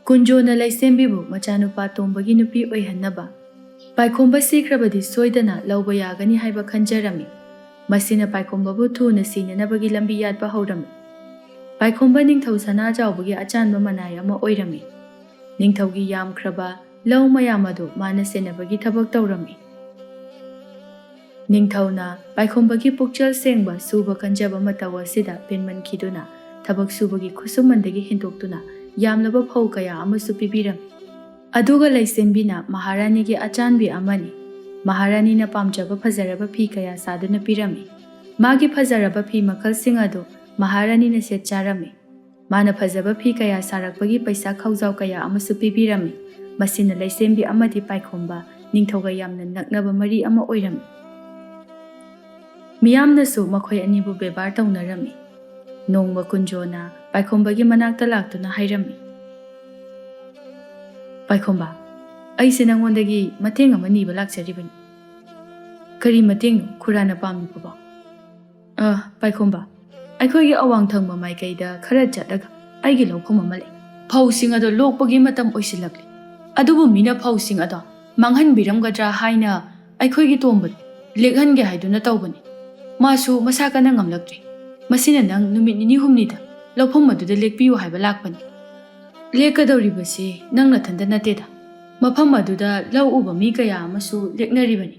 ꯀꯨꯟꯖꯣꯅ ꯂꯩꯁꯦꯝꯕꯤꯕꯨ ꯃꯆꯥꯅꯨꯄꯥ ꯇꯣꯝꯕꯒꯤ ꯅꯨꯄꯤ ꯑꯣꯏꯍꯟꯅꯕ ꯄꯥꯏꯈꯣꯝꯕ ꯁꯤꯈ꯭ꯔꯕꯗꯤ ꯁꯣꯏꯗꯅ ꯂꯧꯕ ꯌꯥꯒꯅꯤ ꯍꯥꯏꯕ ꯈꯟꯖꯔꯝꯃꯤ꯫ ꯃꯁꯤꯅ ꯄꯥꯏꯈꯣꯝꯕꯕꯨ ꯊꯨꯅ ꯁꯤꯅꯅꯕꯒꯤ ꯂꯝꯕꯤ ꯌꯥꯠꯄ ꯍꯧꯔꯝꯃꯤ꯫ ꯄꯥꯏꯈꯣꯝꯕ ꯅꯤꯡꯊꯧ ꯁꯅꯥꯖꯥꯎꯕꯒꯤ ꯑꯆꯥꯟꯕ ꯃꯅꯥꯏ ꯑꯃ ꯑꯣꯏꯔꯝꯃꯤ꯫ ꯅꯤꯡꯊꯧꯒꯤ ꯌꯥꯝꯈ꯭ꯔꯕ ꯂꯧ ꯃꯌꯥꯝ ꯑꯗꯨ ꯃꯥꯅ ꯁꯦꯟꯅꯕꯒꯤ ꯊꯕꯛ ꯇꯧꯔꯝꯃꯤ꯫ ꯅꯤꯡꯊꯧꯅ ꯄꯥꯏꯈꯣꯝꯕꯒꯤ ꯄꯨꯛꯆꯦꯜ ꯁꯦꯡꯕ, ꯁꯨꯕ ꯀꯟꯖꯕ ꯃꯇꯧ ꯑꯁꯤꯗ ꯄꯦꯟꯃꯟꯈꯤꯗꯨꯅ ꯊꯕꯛ ꯁꯨꯕꯒꯤ ꯈꯨꯠꯁꯨꯃꯟꯗꯒꯤ ꯍꯦꯟꯗꯣꯛꯇꯨꯅ ꯌꯥꯝꯂꯕ ꯐꯧ ꯀꯌꯥ ꯑꯃꯁꯨ ꯄꯤꯕꯤꯔꯝꯃꯤ꯫ ꯑꯗꯨꯒ ꯂꯩꯁꯦꯝꯕꯤꯅ ꯃꯍꯥꯔꯥꯅꯤꯒꯤ ꯑꯆꯥꯟꯕꯤ ꯑꯃꯅꯤ꯫ ꯃꯍꯥꯔꯥꯅꯤꯅ ꯄꯥꯝꯖꯕ ꯐꯖꯔꯕ ꯐꯤ ꯀꯌꯥ ꯁꯥꯗꯨꯅ ꯄꯤꯔꯝꯃꯤ꯫ ꯃꯥꯒꯤ ꯐꯖꯔꯕ ꯐꯤ ꯃꯈꯜꯁꯤꯡ ꯑꯗꯨ ꯃꯍꯥꯔꯥꯅꯤꯅ ꯁꯦꯠ ꯆꯥꯔꯝꯃꯤ꯫ ꯃꯥꯅ ꯐꯖꯕ ꯐꯤ ꯀꯌꯥ ꯁꯥꯔꯛꯄꯒꯤ ꯄꯩꯁꯥ ꯈꯥꯎꯖꯥꯎ ꯀꯌꯥ ꯑꯃꯁꯨ ꯄꯤꯕꯤꯔꯝꯃꯤ꯫ ꯃꯁꯤꯅ ꯂꯩꯁꯦꯝꯕꯤ ꯑꯃꯗꯤ ꯄꯥꯏꯈꯣꯝꯕ ꯅꯤꯡꯊꯧꯒ ꯌꯥꯝꯅ ꯅꯛꯅꯕ ꯃꯔꯤ ꯑꯃ ꯑꯣꯏꯔꯝꯃꯤ꯫ ꯃꯤꯌꯥꯝꯅꯁꯨ ꯃꯈꯣꯏ ꯑꯅꯤꯕꯨ ꯕꯦꯕꯥꯔ ꯇꯧꯅꯔꯝꯃꯤ꯫ ꯅꯣꯡꯃ ꯀꯨꯟꯖꯣꯅ ꯄꯥꯏꯈꯣꯝꯕꯒꯤ ꯃꯅꯥꯛꯇ ꯂꯥꯛꯇꯨꯅ ꯍꯥꯏꯔꯝꯃꯤ, "ꯄꯥꯏꯈꯣꯝꯕ, ꯑꯩꯁꯦ ꯅꯪꯉꯣꯟꯗꯒꯤ ꯃꯇꯦꯡ ꯑꯃ ꯅꯤꯕ ꯂꯥꯛꯆꯔꯤꯕꯅꯤ꯫" "ꯀꯔꯤ ꯃꯇꯦꯡꯅꯣ ꯈꯨꯔꯥꯅ ꯄꯥꯝꯂꯤꯕꯕꯣ?" "ꯑ, ꯄꯥꯏꯈꯣꯝꯕ, ꯑꯩꯈꯣꯏꯒꯤ ꯑꯋꯥꯡ ꯊꯪꯕ ꯃꯥꯏꯀꯩꯗ ꯈꯔ ꯆꯠꯂꯒ ꯑꯩꯒꯤ ꯂꯧꯐꯝ ꯑꯃ ꯂꯩ꯫ ꯐꯧꯁꯤꯡ ꯑꯗꯣ ꯂꯣꯛꯄꯒꯤ ꯃꯇꯝ ꯑꯣꯏꯁꯤꯜꯂꯛꯂꯤ꯫ ꯑꯗꯨꯕꯨ ꯃꯤꯅ ꯐꯧꯁꯤꯡ ꯑꯗꯣ ꯃꯥꯡꯍꯟꯕꯤꯔꯝꯒꯗ꯭ꯔꯥ ꯍꯥꯏꯅ ꯑꯩꯈꯣꯏꯒꯤ ꯇꯣꯝꯕꯗ ꯂꯦꯛꯍꯟꯒꯦ ꯍꯥꯏꯗꯨꯅ ꯇꯧꯕꯅꯤ꯫ ꯃꯥꯁꯨ ꯃꯁꯥ ꯀꯟꯅ ꯉꯝꯂꯛꯇ꯭ꯔꯤ꯫ ꯃꯁꯤꯅ ꯅꯪ ꯅꯨꯃꯤꯠ ꯅꯤꯅꯤ ꯍꯨꯝꯅꯤꯗ ꯂꯧꯐꯝ ꯑꯗꯨꯗ ꯂꯦꯛꯄꯤꯌꯨ ꯍꯥꯏꯕ ꯂꯥꯛꯄꯅꯤ꯫" "ꯂꯦꯛꯀꯗꯧꯔꯤꯕꯁꯤ ꯅꯪ ꯅꯊꯟꯇ ꯅꯠꯇꯦꯗ꯫ ꯃꯐꯝ ꯑꯗꯨꯗ ꯂꯧ ꯎꯕ ꯃꯤ ꯀꯌꯥ ꯑꯃꯁꯨ ꯂꯦꯛꯅꯔꯤꯕꯅꯤ꯫"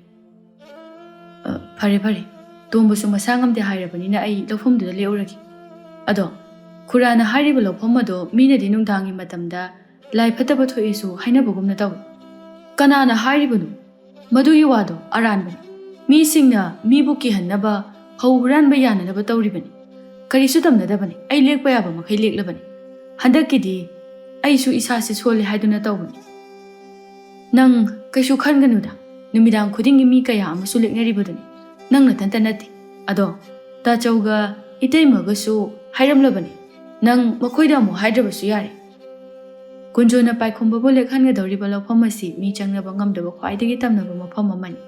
"ꯑ, ꯐꯔꯦ, ꯐꯔꯦ꯫ ꯇꯣꯝꯕꯁꯨ ꯃꯁꯥ ꯉꯝꯗꯦ ꯍꯥꯏꯔꯕꯅꯤꯅ ꯑꯩ ꯂꯧꯐꯝꯗꯨꯗ ꯂꯦꯛꯎꯔꯒꯦ꯫ ꯑꯗꯣ, ꯈꯨꯔꯥꯅ ꯍꯥꯏꯔꯤꯕ ꯂꯧꯐꯝ ꯑꯗꯣ ꯃꯤꯅꯗꯤ ꯅꯨꯡꯗꯥꯡꯒꯤ ꯃꯇꯝꯗ ꯂꯥꯏ ꯐꯠꯇꯕ ꯊꯣꯛꯑꯦꯁꯨ ꯍꯥꯏꯅꯕꯒꯨꯝꯅ ꯇꯧꯏ꯫" "ꯀꯅꯥꯅ ꯍꯥꯏꯔꯤꯕꯅꯣ? ꯃꯗꯨꯒꯤ ꯋꯥꯗꯣ ꯑꯔꯥꯟꯕꯅꯤ꯫ ꯃꯤꯁꯤꯡꯅ ꯃꯤꯕꯨ ꯀꯤꯍꯟꯅꯕ ꯐꯧ ꯍꯨꯔꯥꯟꯕ ꯌꯥꯅꯅꯕ ꯇꯧꯔꯤꯕꯅꯤ꯫ ꯀꯔꯤꯁꯨ ꯇꯝꯅꯗꯕꯅꯤ꯫ ꯑꯩ ꯂꯦꯛꯄ ꯌꯥꯕ ꯃꯈꯩ ꯂꯦꯛꯂꯕꯅꯤ꯫ ꯍꯟꯗꯛꯀꯤꯗꯤ ꯑꯩꯁꯨ ꯏꯁꯥꯁꯤ ꯁꯣꯜꯂꯦ ꯍꯥꯏꯗꯨꯅ ꯇꯧꯕꯅꯤ꯫ ꯅꯪ ꯀꯩꯁꯨ ꯈꯟꯒꯅꯨꯗ꯫ ꯅꯨꯃꯤꯗꯥꯡ ꯈꯨꯗꯤꯡꯒꯤ ꯃꯤ ꯀꯌꯥ ꯑꯃꯁꯨ ꯂꯦꯛꯅꯔꯤꯕꯗꯨꯅꯤ꯫ ꯅꯪ ꯅꯊꯟꯇ ꯅꯠꯇꯦ꯫ ꯑꯗꯣ ꯇꯥꯆꯧꯒ ꯏꯇꯩꯃꯒꯁꯨ ꯍꯥꯏꯔꯝꯂꯕꯅꯤ꯫ ꯅꯪ ꯃꯈꯣꯏꯗ ꯑꯃꯨꯛ ꯍꯥꯏꯗ꯭ꯔꯕꯁꯨ ꯌꯥꯔꯦ꯫ ꯀꯨꯟꯖꯣꯅ ꯄꯥꯏꯈꯣꯝꯕꯕꯨ ꯂꯦꯛꯍꯟꯒꯗꯧꯔꯤꯕ ꯂꯧꯐꯝ ꯑꯁꯤ ꯃꯤ ꯆꯪꯅꯕ ꯉꯝꯗꯕ ꯈ꯭ꯋꯥꯏꯗꯒꯤ ꯇꯝꯅꯕ ꯃꯐꯝ ꯑꯃꯅꯤ꯫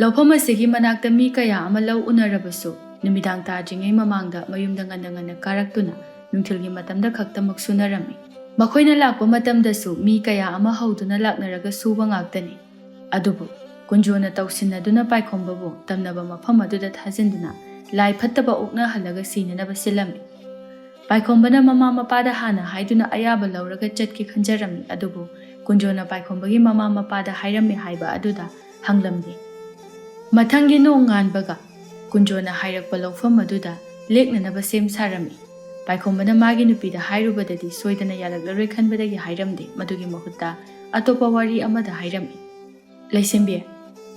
ꯂꯧꯐꯝ ꯑꯁꯤꯒꯤ ꯃꯅꯥꯛꯇ ꯃꯤ ꯀꯌꯥ ꯑꯃ ꯂꯧ ꯎꯅꯔꯕꯁꯨ, ꯅꯨꯃꯤꯗꯥꯡ ꯇꯥꯗ꯭ꯔꯤꯉꯩ ꯃꯃꯥꯡꯗ ꯃꯌꯨꯝꯗ ꯉꯟꯅ ꯉꯟꯅ ꯀꯥꯔꯛꯇꯨꯅ ꯅꯨꯡꯊꯤꯜꯒꯤ ꯃꯇꯝꯗ ꯈꯛꯇꯃꯛ ꯁꯨꯅꯔꯝꯃꯤ꯫ ꯃꯈꯣꯏꯅ ꯂꯥꯛꯄ ꯃꯇꯝꯗꯁꯨ ꯃꯤ ꯀꯌꯥ ꯑꯃ ꯍꯧꯗꯨꯅ ꯂꯥꯛꯅꯔꯒ ꯁꯨꯕ ꯉꯥꯛꯇꯅꯤ꯫ ꯑꯗꯨꯕꯨ ꯀꯨꯟꯖꯣꯅ ꯇꯧꯁꯤꯟꯅꯗꯨꯅ ꯄꯥꯏꯈꯣꯝꯕꯕꯨ ꯇꯝꯅꯕ ꯃꯐꯝ ꯑꯗꯨꯗ ꯊꯥꯖꯤꯟꯗꯨꯅ ꯂꯥꯏ ꯐꯠꯇꯕ ꯑꯣꯛꯅꯍꯜꯂꯒ ꯁꯤꯅꯅꯕ ꯁꯤꯜꯂꯝꯃꯤ꯫ ꯄꯥꯏꯈꯣꯝꯕꯅ ꯃꯃꯥ ꯃꯄꯥꯗ ꯍꯥꯟꯅ ꯍꯥꯏꯗꯨꯅ ꯑꯌꯥꯕ ꯂꯧꯔꯒ ꯆꯠꯀꯦ ꯈꯟꯖꯔꯝꯃꯤ, ꯑꯗꯨꯕꯨ ꯀꯨꯟꯖꯣꯅ ꯄꯥꯏꯈꯣꯝꯕꯒꯤ ꯃꯃꯥ ꯃꯄꯥꯗ ꯍꯥꯏꯔꯝꯃꯤ ꯍꯥꯏꯕ ꯑꯗꯨꯗ ꯍꯪꯂꯝꯗꯦ꯫ ꯃꯊꯪꯒꯤ ꯅꯣꯡꯉꯥꯟꯕꯒ ꯀꯨꯟꯖꯣꯅ ꯍꯥꯏꯔꯛꯄ ꯂꯧꯐꯝ ꯑꯗꯨꯗ ꯂꯦꯛꯅꯅꯕ ꯁꯦꯝ ꯁꯥꯔꯝꯃꯤ꯫ ꯄꯥꯏꯈꯣꯝꯕꯅ ꯃꯥꯒꯤ ꯅꯨꯄꯤꯗ ꯍꯥꯏꯔꯨꯕꯗꯗꯤ ꯁꯣꯏꯗꯅ ꯌꯥꯔꯛꯂꯔꯣꯏ ꯈꯟꯕꯗꯒꯤ ꯍꯥꯏꯔꯝꯗꯦ, ꯃꯗꯨꯒꯤ ꯃꯍꯨꯠꯇ ꯑꯇꯣꯞꯄ ꯋꯥꯔꯤ ꯑꯃꯗ ꯍꯥꯏꯔꯝꯃꯤ꯫ "ꯂꯩꯁꯦꯝꯕꯤ,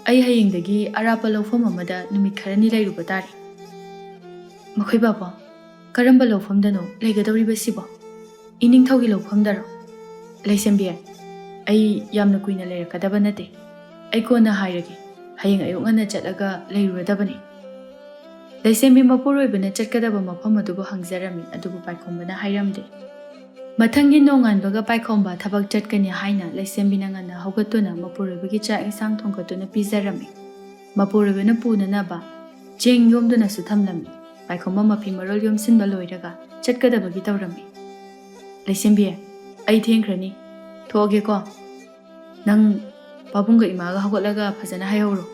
ꯑꯩ ꯍꯌꯦꯡꯗꯒꯤ ꯑꯔꯥꯞꯄ ꯂꯧꯐꯝ ꯑꯃꯗ ꯅꯨꯃꯤꯠ ꯈꯔꯅꯤ ꯂꯩꯔꯨꯕ ꯇꯥꯔꯦ꯫" "ꯃꯈꯣꯏ ꯕꯥꯕꯣ, ꯀꯔꯝꯕ ꯂꯧꯐꯝꯗꯅꯣ ꯂꯩꯒꯗꯧꯔꯤꯕꯁꯤꯕꯣ? ꯏꯅꯤꯡꯊꯧꯒꯤ ꯂꯧꯐꯝꯗꯔꯣ?" "ꯂꯩꯁꯦꯝꯕꯤ, ꯑꯩ ꯌꯥꯝꯅ ꯀꯨꯏꯅ ꯂꯩꯔꯛꯀꯗꯕ ꯅꯠꯇꯦ꯫ ꯑꯩ ꯀꯣꯟꯅ ꯍꯥꯏꯔꯒꯦ꯫ ꯍꯌꯦꯡ ꯑꯌꯨꯛ ꯉꯟꯅ ꯆꯠꯂꯒ ꯂꯩꯔꯨꯔꯗꯕꯅꯤ꯫" ꯂꯩꯁꯦꯝꯕꯤ ꯃꯄꯨꯔꯣꯏꯕꯅ ꯆꯠꯀꯗꯕ ꯃꯐꯝ ꯑꯗꯨꯕꯨ ꯍꯪꯖꯔꯝꯃꯤ, ꯑꯗꯨꯕꯨ ꯄꯥꯏꯈꯣꯝꯕꯅ ꯍꯥꯏꯔꯝꯗꯦ꯫ ꯃꯊꯪꯒꯤ ꯅꯣꯡꯉꯥꯟꯕꯒ ꯄꯥꯏꯈꯣꯝꯕ ꯊꯕꯛ ꯆꯠꯀꯅꯤ ꯍꯥꯏꯅ ꯂꯩꯁꯦꯝꯕꯤꯅ ꯉꯟꯅ ꯍꯧꯒꯠꯇꯨꯅ ꯃꯄꯨꯔꯣꯏꯕꯒꯤ ꯆꯥꯛ ꯏꯟꯁꯥꯡ ꯊꯣꯡꯒꯠꯇꯨꯅ ꯄꯤꯖꯔꯝꯃꯤ꯫ ꯃꯄꯨꯔꯣꯏꯕꯅ ꯄꯨꯅꯅꯕ ꯆꯦꯡ ꯌꯣꯝꯗꯨꯅꯁꯨ ꯊꯝꯂꯝꯃꯤ꯫ ꯄꯥꯏꯈꯣꯝꯕ ꯃꯐꯤ ꯃꯔꯣꯜ ꯌꯣꯝꯁꯤꯟꯕ ꯂꯣꯏꯔꯒ ꯆꯠꯀꯗꯕꯒꯤ ꯇꯧꯔꯝꯃꯤ꯫ "ꯂꯩꯁꯦꯝꯕꯤ, ꯑꯩ ꯊꯦꯡꯈ꯭ꯔꯅꯤ꯫ ꯊꯣꯛꯑꯒꯦꯀꯣ꯫ ꯅꯪ ꯄꯥꯕꯨꯡꯒ ꯏꯃꯥꯒ ꯍꯧꯒꯠꯂꯒ ꯐꯖꯅ ꯍꯥꯏꯍꯧꯔꯣ꯫"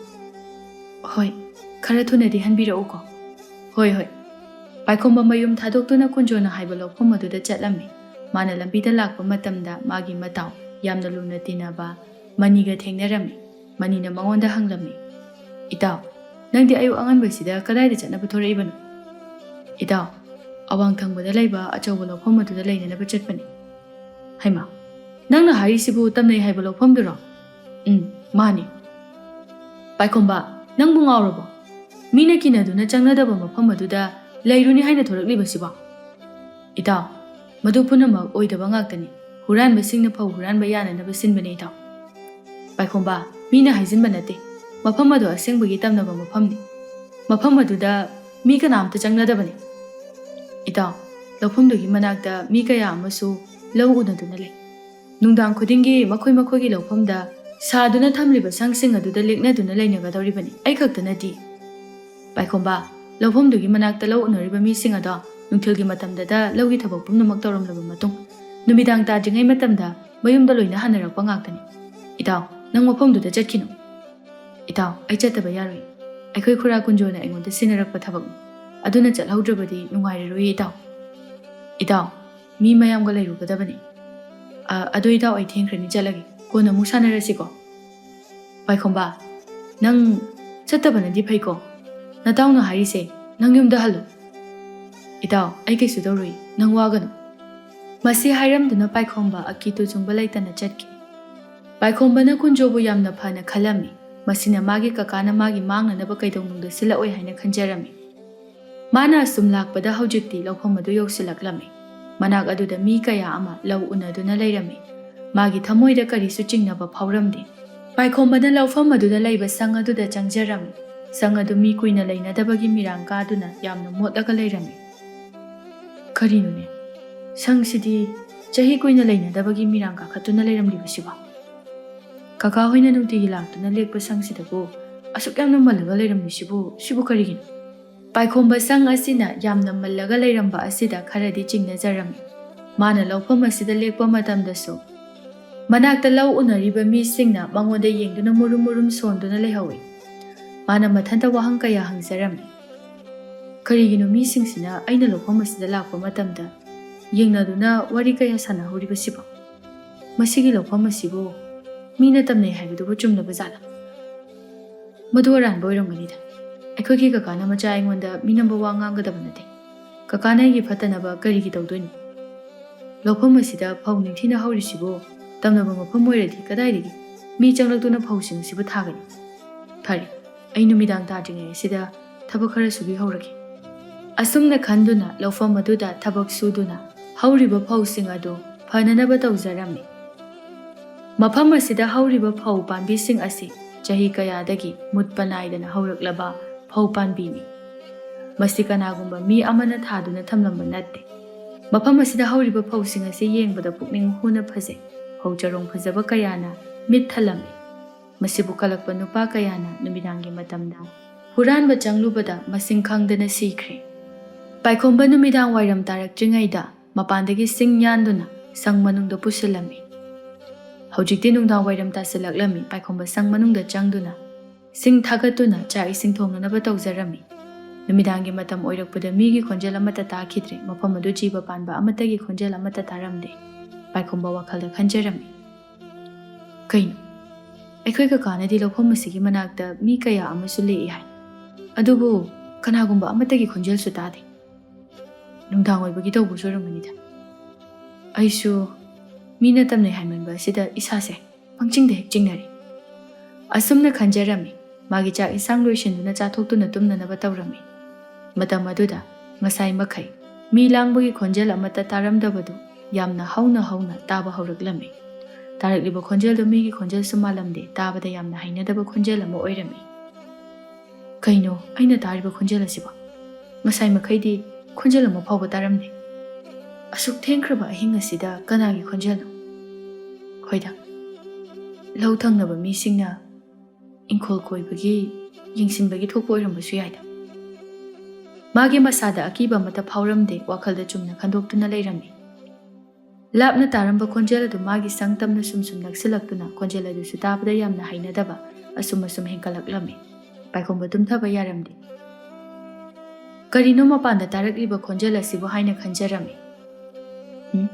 "ꯍꯣꯏ, ꯈꯔ ꯊꯨꯅꯗꯤ ꯍꯟꯕꯤꯔꯛꯎꯀꯣ꯫" "ꯍꯣꯏ, ꯍꯣꯏ꯫" ꯄꯥꯏꯈꯣꯝꯕ ꯃꯌꯨꯝ ꯊꯥꯗꯣꯛꯇꯨꯅ ꯀꯨꯟꯖꯣꯅ ꯍꯥꯏꯕ ꯂꯧꯐꯝ ꯑꯗꯨꯗ ꯆꯠꯂꯝꯃꯤ꯫ ꯃꯥꯅ ꯂꯝꯕꯤꯗ ꯂꯥꯛꯄ ꯃꯇꯝꯗ ꯃꯥꯒꯤ ꯃꯇꯥꯎ, ꯌꯥꯝꯅ ꯂꯨꯅ ꯇꯤꯟꯅꯕ ꯃꯅꯤꯒ ꯊꯦꯡꯅꯔꯝꯃꯤ꯫ ꯃꯅꯤꯅ ꯃꯉꯣꯟꯗ ꯍꯪꯂꯝꯃꯤ, "ꯏꯇꯥꯎ, ꯅꯪꯗꯤ ꯑꯌꯨꯛ ꯑꯉꯟꯕꯁꯤꯗ ꯀꯗꯥꯏꯗ ꯆꯠꯅꯕ ꯊꯣꯔꯛꯏꯕꯅꯣ?" "ꯏꯇꯥꯎ, ꯑꯋꯥꯡ ꯊꯪꯕꯗ ꯂꯩꯕ ꯑꯆꯧꯕ ꯂꯧꯐꯝ ꯑꯗꯨꯗ ꯂꯩꯅꯅꯕ ꯆꯠꯄꯅꯤ꯫" "ꯍꯩꯃꯥ, ꯅꯪꯅ ꯍꯥꯏꯔꯤꯁꯤꯕꯨ ꯇꯝꯅꯩ ꯍꯥꯏꯕ ꯂꯧꯐꯝꯗꯨꯔꯣ?" "ꯎꯝ, ꯃꯥꯅꯤ꯫" "ꯄꯥꯏꯈꯣꯝꯕ, ꯅꯪꯕꯨ ꯉꯥꯎꯔꯕꯣ? ꯃꯤꯅ ꯀꯤꯅꯗꯨꯅ ꯆꯪꯅꯗꯕ ꯃꯐꯝ ꯑꯗꯨꯗ ꯂꯩꯔꯨꯅꯤ ꯍꯥꯏꯅ ꯊꯣꯔꯛꯂꯤꯕꯁꯤꯕꯣ? ꯏꯇꯥꯎ, ꯃꯗꯨ ꯄꯨꯝꯅꯃꯛ ꯑꯣꯏꯗꯕ ꯉꯥꯛꯇꯅꯤ꯫ ꯍꯨꯔꯥꯟꯕꯁꯤꯡꯅ ꯐꯧ ꯍꯨꯔꯥꯟꯕ ꯌꯥꯅꯅꯕ ꯁꯤꯟꯕꯅꯤ, ꯏꯇꯥꯎ꯫ ꯄꯥꯏꯈꯣꯝꯕ, ꯃꯤꯅ ꯍꯥꯏꯖꯤꯟꯕ ꯅꯠꯇꯦ꯫ ꯃꯐꯝ ꯑꯗꯨ ꯑꯁꯦꯡꯕꯒꯤ ꯇꯝꯅꯕ ꯃꯐꯝꯅꯤ꯫ ꯃꯐꯝ ꯑꯗꯨꯗ ꯃꯤ ꯀꯅꯥꯝꯇ ꯆꯪꯅꯗꯕꯅꯤ꯫ ꯏꯇꯥꯎ, ꯂꯧꯐꯝꯗꯨꯒꯤ ꯃꯅꯥꯛꯇ ꯃꯤ ꯀꯌꯥ ꯑꯃꯁꯨ ꯂꯧ ꯎꯅꯗꯨꯅ ꯂꯩ꯫ ꯅꯨꯡꯗꯥꯡ ꯈꯨꯗꯤꯡꯒꯤ ꯃꯈꯣꯏ ꯃꯈꯣꯏꯒꯤ ꯂꯧꯐꯝꯗ ꯁꯥꯗꯨꯅ ꯊꯝꯂꯤꯕ ꯁꯪꯁꯤꯡ ꯑꯗꯨꯗ ꯂꯦꯛꯅꯗꯨꯅ ꯂꯩꯅꯒꯗꯧꯔꯤꯕꯅꯤ꯫ ꯑꯩ ꯈꯛꯇ ꯅꯠꯇꯦ꯫ ꯄꯥꯏꯈꯣꯝꯕ, ꯂꯧꯐꯝꯗꯨꯒꯤ ꯃꯅꯥꯛꯇ ꯂꯧ ꯎꯅꯔꯤꯕ ꯃꯤꯁꯤꯡ ꯑꯗꯣ ꯅꯨꯡꯊꯤꯜꯒꯤ ꯃꯇꯝꯗꯗ ꯂꯧꯒꯤ ꯊꯕꯛ ꯄꯨꯝꯅꯃꯛ ꯇꯧꯔꯝꯂꯕ ꯃꯇꯨꯡ, ꯅꯨꯃꯤꯗꯥꯡ ꯇꯥꯗ꯭ꯔꯤꯉꯩ ꯃꯇꯝꯗ ꯃꯌꯨꯝꯗ ꯂꯣꯏꯅ ꯍꯟꯅꯔꯛꯄ ꯉꯥꯛꯇꯅꯤ꯫ ꯏꯇꯥꯎ, ꯅꯪ ꯃꯐꯝꯗꯨꯗ ꯆꯠꯈꯤꯅꯨ꯫ ꯏꯇꯥꯎ, ꯑꯩ ꯆꯠꯇꯕ ꯌꯥꯔꯣꯏ꯫ ꯑꯩꯈꯣꯏ ꯈꯨꯔꯥ ꯀꯨꯟꯖꯣꯅ ꯑꯩꯉꯣꯟꯗ ꯁꯤꯟꯅꯔꯛꯄ ꯊꯕꯛꯅꯤ꯫ ꯑꯗꯨꯅ ꯆꯠꯍꯧꯗ꯭ꯔꯕꯗꯤ ꯅꯨꯡꯉꯥꯏꯔꯔꯣꯏ, ꯏꯇꯥꯎ꯫ ꯏꯇꯥꯎ, ꯃꯤ ꯃꯌꯥꯝꯒ ꯂꯩꯔꯨꯒꯗꯕꯅꯤ꯫ ꯑ, ꯑꯗꯣ ꯏꯇꯥꯎ, ꯑꯩ ꯊꯦꯡꯈ꯭ꯔꯅꯤ, ꯆꯠꯂꯒꯦ꯫ ꯀꯣꯟꯅ ꯑꯃꯨꯛ ꯁꯥꯟꯅꯔꯁꯤꯀꯣ꯫ ꯄꯥꯏꯈꯣꯝꯕ, ꯅꯪ ꯆꯠꯇꯕꯅꯗꯤ ꯐꯩꯀꯣ꯫ ꯅꯇꯥꯎꯅ ꯍꯥꯏꯔꯤꯁꯦ, ꯅꯪ ꯌꯨꯝꯗ ꯍꯜꯂꯣ꯫ ꯏꯇꯥꯎ, ꯑꯩ ꯀꯩꯁꯨ ꯇꯧꯔꯣꯏ, ꯅꯪ ꯋꯥꯒꯅꯨ꯫ ꯃꯁꯤ ꯍꯥꯏꯔꯝꯗꯨꯅ ꯄꯥꯏꯈꯣꯝꯕ ꯑꯀꯤ ꯇꯨꯖꯨꯡꯕ ꯂꯩꯇꯅ ꯆꯠꯈꯤ꯫ ꯄꯥꯏꯈꯣꯝꯕꯅ ꯀꯨꯟꯖꯣꯕꯨ ꯌꯥꯝꯅ ꯐꯅ ꯈꯜꯂꯝꯃꯤ꯫ ꯃꯁꯤꯅ ꯃꯥꯒꯤ ꯀꯀꯥꯅ ꯃꯥꯒꯤ ꯃꯥꯡꯅꯅꯕ ꯀꯩꯗꯧꯅꯨꯡꯗ ꯁꯤꯜꯂꯛꯑꯣꯏ ꯍꯥꯏꯅ ꯈꯟꯖꯔꯝꯃꯤ꯫ ꯃꯥꯅ ꯑꯁꯨꯝ ꯂꯥꯛꯄꯗ ꯍꯧꯖꯤꯛꯇꯤ ꯂꯧꯐꯝ ꯑꯗꯨ ꯌꯧꯁꯤꯜꯂꯛꯂꯝꯃꯤ꯫ ꯃꯅꯥꯛ ꯑꯗꯨꯗ ꯃꯤ ꯀꯌꯥ ꯑꯃ ꯂꯧ ꯎꯅꯗꯨꯅ ꯂꯩꯔꯝꯃꯤ꯫ ꯃꯥꯒꯤ ꯊꯃꯣꯏꯗ ꯀꯔꯤꯁꯨ ꯆꯤꯡꯅꯕ ꯐꯥꯎꯔꯝꯗꯦ꯫ ꯄꯥꯏꯈꯣꯝꯕꯅ ꯂꯧꯐꯝ ꯑꯗꯨꯗ ꯂꯩꯕ ꯁꯪ ꯑꯗꯨꯗ ꯆꯪꯖꯔꯝꯃꯤ꯫ ꯁꯪ ꯑꯗꯨ ꯃꯤ ꯀꯨꯏꯅ ꯂꯩꯅꯗꯕꯒꯤ ꯃꯤꯔꯥꯡ ꯀꯥꯗꯨꯅ ꯌꯥꯝꯅ ꯃꯣꯠꯂꯒ ꯂꯩꯔꯝꯃꯤ꯫ ꯀꯔꯤꯅꯣꯅꯦ? ꯁꯪꯁꯤꯗꯤ ꯆꯍꯤ ꯀꯨꯏꯅ ꯂꯩꯅꯗꯕꯒꯤ ꯃꯤꯔꯥꯡ ꯀꯥꯈꯠꯇꯨꯅ ꯂꯩꯔꯝꯂꯤꯕꯁꯤꯕꯣ? ꯀꯀꯥ ꯍꯣꯏꯅ ꯅꯨꯡꯇꯤꯒꯤ ꯂꯥꯛꯇꯨꯅ ꯂꯦꯛꯄ ꯁꯪꯁꯤꯗꯕꯨ ꯑꯁꯨꯛ ꯌꯥꯝꯅ ꯃꯜꯂꯒ ꯂꯩꯔꯝꯂꯤꯁꯤꯕꯨ, ꯁꯤꯕꯨ ꯀꯔꯤꯒꯤꯅꯣ? ꯄꯥꯏꯈꯣꯝꯕ ꯁꯪ ꯑꯁꯤꯅ ꯌꯥꯝꯅ ꯃꯜꯂꯒ ꯂꯩꯔꯝꯕ ꯑꯁꯤꯗ ꯈꯔꯗꯤ ꯆꯤꯡꯅꯖꯔꯝꯃꯤ꯫ ꯃꯥꯅ ꯂꯧꯐꯝ ꯑꯁꯤꯗ ꯂꯦꯛꯄ ꯃꯇꯝꯗꯁꯨ ꯃꯅꯥꯛꯇ ꯂꯧ ꯎꯅꯔꯤꯕ ꯃꯤꯁꯤꯡꯅ ꯃꯉꯣꯟꯗ ꯌꯦꯡꯗꯨꯅ ꯃꯨꯔꯨꯝ ꯃꯨꯔꯨꯝ ꯁꯣꯟꯗꯨꯅ ꯂꯩꯍꯧꯏ꯫ ꯃꯥꯅ ꯃꯊꯟꯇ ꯋꯥꯍꯪ ꯀꯌꯥ ꯍꯪꯖꯔꯝꯃꯤ꯫ ꯀꯔꯤꯒꯤꯅꯣ ꯃꯤꯁꯤꯡꯁꯤꯅ ꯑꯩꯅ ꯂꯧꯐꯝ ꯑꯁꯤꯗ ꯂꯥꯛꯄ ꯃꯇꯝꯗ ꯌꯦꯡꯅꯗꯨꯅ ꯋꯥꯔꯤ ꯀꯌꯥ ꯁꯥꯟꯅꯍꯧꯔꯤꯕꯁꯤꯕꯣ? ꯃꯁꯤꯒꯤ ꯂꯧꯐꯝ ꯑꯁꯤꯕꯨ ꯃꯤꯅ ꯇꯝꯅꯩ ꯍꯥꯏꯕꯗꯨꯕꯨ ꯆꯨꯝꯂꯕ ꯖꯥꯠꯂꯥ? ꯃꯗꯨ ꯑꯔꯥꯟꯕ ꯑꯣꯏꯔꯝꯒꯅꯤꯗ꯫ ꯑꯩꯈꯣꯏꯒꯤ ꯀꯀꯥꯅ ꯃꯆꯥ ꯑꯩꯉꯣꯟꯗ ꯃꯤꯅꯝꯕ ꯋꯥ ꯉꯥꯡꯒꯗꯕ ꯅꯠꯇꯦ꯫ ꯀꯀꯥꯅ ꯑꯩꯒꯤ ꯐꯠꯇꯅꯕ ꯀꯔꯤꯒꯤ ꯇꯧꯗꯣꯏꯅꯣ? ꯂꯧꯐꯝ ꯑꯁꯤꯗ ꯐꯧ ꯅꯤꯡꯊꯤꯅ ꯍꯧꯔꯤꯁꯤꯕꯨ ꯇꯝꯅꯕ ꯃꯐꯝ ꯑꯣꯏꯔꯗꯤ ꯀꯗꯥꯏꯗꯒꯤ ꯃꯤ ꯆꯪꯂꯛꯇꯨꯅ ꯐꯧꯁꯤꯡ ꯑꯁꯤꯕꯨ ꯊꯥꯒꯅꯤ? ꯐꯔꯦ, ꯑꯩ ꯅꯨꯃꯤꯗꯥꯡ ꯇꯥꯗ꯭ꯔꯤꯉꯩ ꯑꯁꯤꯗ ꯊꯕꯛ ꯈꯔ ꯁꯨꯕꯤꯍꯧꯔꯒꯦ꯫ ꯑꯁꯨꯝꯅ ꯈꯟꯗꯨꯅ ꯂꯧꯐꯝ ꯑꯗꯨꯗ ꯊꯕꯛ ꯁꯨꯗꯨꯅ ꯍꯧꯔꯤꯕ ꯐꯧꯁꯤꯡ ꯑꯗꯨ ꯐꯅꯅꯕ ꯇꯧꯖꯔꯝꯃꯤ꯫ ꯃꯐꯝ ꯑꯁꯤꯗ ꯍꯧꯔꯤꯕ ꯐꯧ ꯄꯥꯝꯕꯤꯁꯤꯡ ꯑꯁꯤ ꯆꯍꯤ ꯀꯌꯥꯗꯒꯤ ꯃꯨꯠꯄ ꯅꯥꯏꯗꯅ ꯍꯧꯔꯛꯂꯕ ꯐꯧ ꯄꯥꯝꯕꯤꯅꯤ꯫ ꯃꯁꯤ ꯀꯅꯥꯒꯨꯝꯕ ꯃꯤ ꯑꯃꯅ ꯊꯥꯗꯨꯅ ꯊꯝꯂꯝꯕ ꯅꯠꯇꯦ꯫ ꯃꯐꯝ ꯑꯁꯤꯗ ꯍꯧꯔꯤꯕ ꯐꯧꯁꯤꯡ ꯑꯁꯤ ꯌꯦꯡꯕꯗ ꯄꯨꯛꯅꯤꯡ ꯍꯨꯅ ꯐꯖꯩ꯫ ꯐꯧ ꯆꯔꯣꯡ ꯐꯖꯕ ꯀꯌꯥꯅ ꯃꯤꯠ ꯊꯜꯂꯝꯃꯤ꯫ ꯃꯁꯤꯕꯨ ꯀꯜꯂꯛꯄ ꯅꯨꯄꯥ ꯀꯌꯥꯅ ꯅꯨꯃꯤꯗꯥꯡꯒꯤ ꯃꯇꯝꯗ ꯍꯨꯔꯥꯟꯕ ꯆꯪꯂꯨꯕꯗ ꯃꯁꯤꯡ ꯈꯪꯗꯅ ꯁꯤꯈ꯭ꯔꯦ꯫ ꯄꯥꯏꯈꯣꯝꯕ ꯅꯨꯃꯤꯗꯥꯡ ꯋꯥꯏꯔꯝ ꯇꯥꯔꯛꯇ꯭ꯔꯤꯉꯩꯗ ꯃꯄꯥꯟꯗꯒꯤ ꯁꯤꯡ ꯌꯥꯟꯗꯨꯅ ꯁꯪ ꯃꯅꯨꯡꯗ ꯄꯨꯁꯤꯜꯂꯝꯃꯤ꯫ ꯍꯧꯖꯤꯛꯇꯤ ꯅꯨꯡꯗꯥꯡ ꯋꯥꯏꯔꯝ ꯇꯥꯁꯤꯜꯂꯛꯂꯝꯃꯤ꯫ ꯄꯥꯏꯈꯣꯝꯕ ꯁꯪ ꯃꯅꯨꯡꯗ ꯆꯪꯗꯨꯅ ꯁꯤꯡ ꯊꯥꯒꯠꯇꯨꯅ ꯆꯥꯛ ꯏꯁꯤꯡ ꯊꯣꯡꯅꯅꯕ ꯇꯧꯖꯔꯝꯃꯤ꯫ ꯅꯨꯃꯤꯗꯥꯡꯒꯤ ꯃꯇꯝ ꯑꯣꯏꯔꯛꯄꯗ ꯃꯤꯒꯤ ꯈꯣꯟꯖꯦꯜ ꯑꯃꯠꯇ ꯇꯥꯈꯤꯗ꯭ꯔꯦ꯫ ꯃꯐꯝ ꯑꯗꯨ ꯖꯤꯕ ꯄꯥꯟꯕ ꯑꯃꯠꯇꯒꯤ ꯈꯣꯟꯖꯦꯜ ꯑꯃꯠꯇ ꯇꯥꯔꯝꯗꯦ꯫ ꯄꯥꯏꯈꯣꯝꯕ ꯋꯥꯈꯜꯗ ꯈꯟꯖꯔꯝꯃꯤ, "ꯀꯩꯅꯣ? ꯑꯩꯈꯣꯏ ꯀꯀꯥꯅꯗꯤ ꯂꯧꯐꯝ ꯑꯁꯤꯒꯤ ꯃꯅꯥꯛꯇ ꯃꯤ ꯀꯌꯥ ꯑꯃꯁꯨ ꯂꯦꯛꯏ ꯍꯥꯏ꯫ ꯑꯗꯨꯕꯨ ꯀꯅꯥꯒꯨꯝꯕ ꯑꯃꯠꯇꯒꯤ ꯈꯣꯟꯖꯦꯜꯁꯨ ꯇꯥꯗꯦ꯫ ꯅꯨꯡꯗꯥꯡ ꯑꯣꯏꯕꯒꯤ ꯇꯧꯕꯁꯨ ꯑꯣꯏꯔꯝꯒꯅꯤꯗ꯫ ꯑꯩꯁꯨ ꯃꯤꯅ ꯇꯝꯅꯩ ꯍꯥꯏꯃꯟꯕ ꯑꯁꯤꯗ ꯏꯁꯥꯁꯦ ꯄꯪꯆꯤꯡꯗ ꯍꯦꯛ ꯆꯤꯡꯅꯔꯦ꯫" ꯑꯁꯨꯝꯅ ꯈꯟꯖꯔꯝꯃꯤ꯫ ꯃꯥꯒꯤ ꯆꯥꯛ ꯏꯟꯁꯥꯡ ꯂꯣꯏꯁꯤꯟꯗꯨꯅ ꯆꯥꯊꯣꯛꯇꯨꯅ ꯇꯨꯝꯅꯅꯕ ꯇꯧꯔꯝꯃꯤ꯫ ꯃꯇꯝ ꯑꯗꯨꯗ ꯉꯁꯥꯏ ꯃꯈꯩ ꯃꯤ ꯂꯥꯡꯕꯒꯤ ꯈꯣꯟꯖꯦꯜ ꯑꯃꯠꯇ ꯇꯥꯔꯝꯗꯕꯗꯨ ꯌꯥꯝꯅ ꯍꯧꯅ ꯍꯧꯅ ꯇꯥꯕ ꯍꯧꯔꯛꯂꯝꯃꯤ꯫ ꯇꯥꯔꯛꯂꯤꯕ ꯈꯣꯟꯖꯦꯜꯗꯨ ꯃꯤꯒꯤ ꯈꯣꯟꯖꯦꯜꯁꯨ ꯃꯥꯜꯂꯝꯗꯦ, ꯇꯥꯕꯗ ꯌꯥꯝꯅ ꯍꯩꯅꯗꯕ ꯈꯣꯟꯖꯦꯜ ꯑꯃ ꯑꯣꯏꯔꯝꯃꯤ꯫ "ꯀꯩꯅꯣ, ꯑꯩꯅ ꯇꯥꯔꯤꯕ ꯈꯣꯟꯖꯦꯜ ꯑꯁꯤꯕꯣ? ꯉꯁꯥꯏ ꯃꯈꯩꯗꯤ ꯈꯣꯟꯖꯦꯜ ꯑꯃ ꯐꯥꯎꯕ ꯇꯥꯔꯝꯗꯦ꯫ ꯑꯁꯨꯛ ꯊꯦꯡꯈ꯭ꯔꯕ ꯑꯍꯤꯡ ꯑꯁꯤꯗ ꯀꯅꯥꯒꯤ ꯈꯣꯟꯖꯦꯜꯅꯣ? ꯍꯣꯏꯗ, ꯂꯧ ꯊꯪꯅꯕ ꯃꯤꯁꯤꯡꯅ ꯏꯪꯈꯣꯜ ꯀꯣꯏꯕꯒꯤ, ꯌꯦꯡꯁꯤꯟꯕꯒꯤ ꯊꯣꯛꯄ ꯑꯣꯏꯔꯝꯕꯁꯨ ꯌꯥꯏꯗ꯫" ꯃꯥꯒꯤ ꯃꯁꯥꯗ ꯑꯀꯤꯕ ꯑꯃꯠꯇ ꯐꯥꯎꯔꯝꯗꯦ, ꯋꯥꯈꯜꯗ ꯆꯨꯝꯅ ꯈꯟꯗꯣꯛꯇꯨꯅ ꯂꯩꯔꯝꯃꯤ꯫ ꯂꯥꯞꯅ ꯇꯥꯔꯝꯕ ꯈꯣꯟꯖꯦꯜ ꯑꯗꯨ ꯃꯥꯒꯤ ꯁꯪ ꯇꯝꯅ ꯁꯨꯝ ꯁꯨꯝ ꯅꯛꯁꯤꯜꯂꯛꯇꯨꯅ ꯈꯣꯟꯖꯦꯜ ꯑꯗꯨꯁꯨ ꯇꯥꯕꯗ ꯌꯥꯝꯅ ꯍꯩꯅꯗꯕ ꯑꯁꯨꯝ ꯑꯁꯨꯝ ꯍꯦꯟꯒꯠꯂꯛꯂꯝꯃꯤ꯫ ꯄꯥꯏꯈꯣꯝꯕ ꯇꯨꯝꯊꯕ ꯌꯥꯔꯝꯗꯦ꯫ "ꯀꯔꯤꯅꯣ ꯃꯄꯥꯟꯗ ꯇꯥꯔꯛꯂꯤꯕ ꯈꯣꯟꯖꯦꯜ ꯑꯁꯤꯕꯨ?" ꯍꯥꯏꯅ ꯈꯟꯖꯔꯝꯃꯤ꯫ "ꯎꯝ?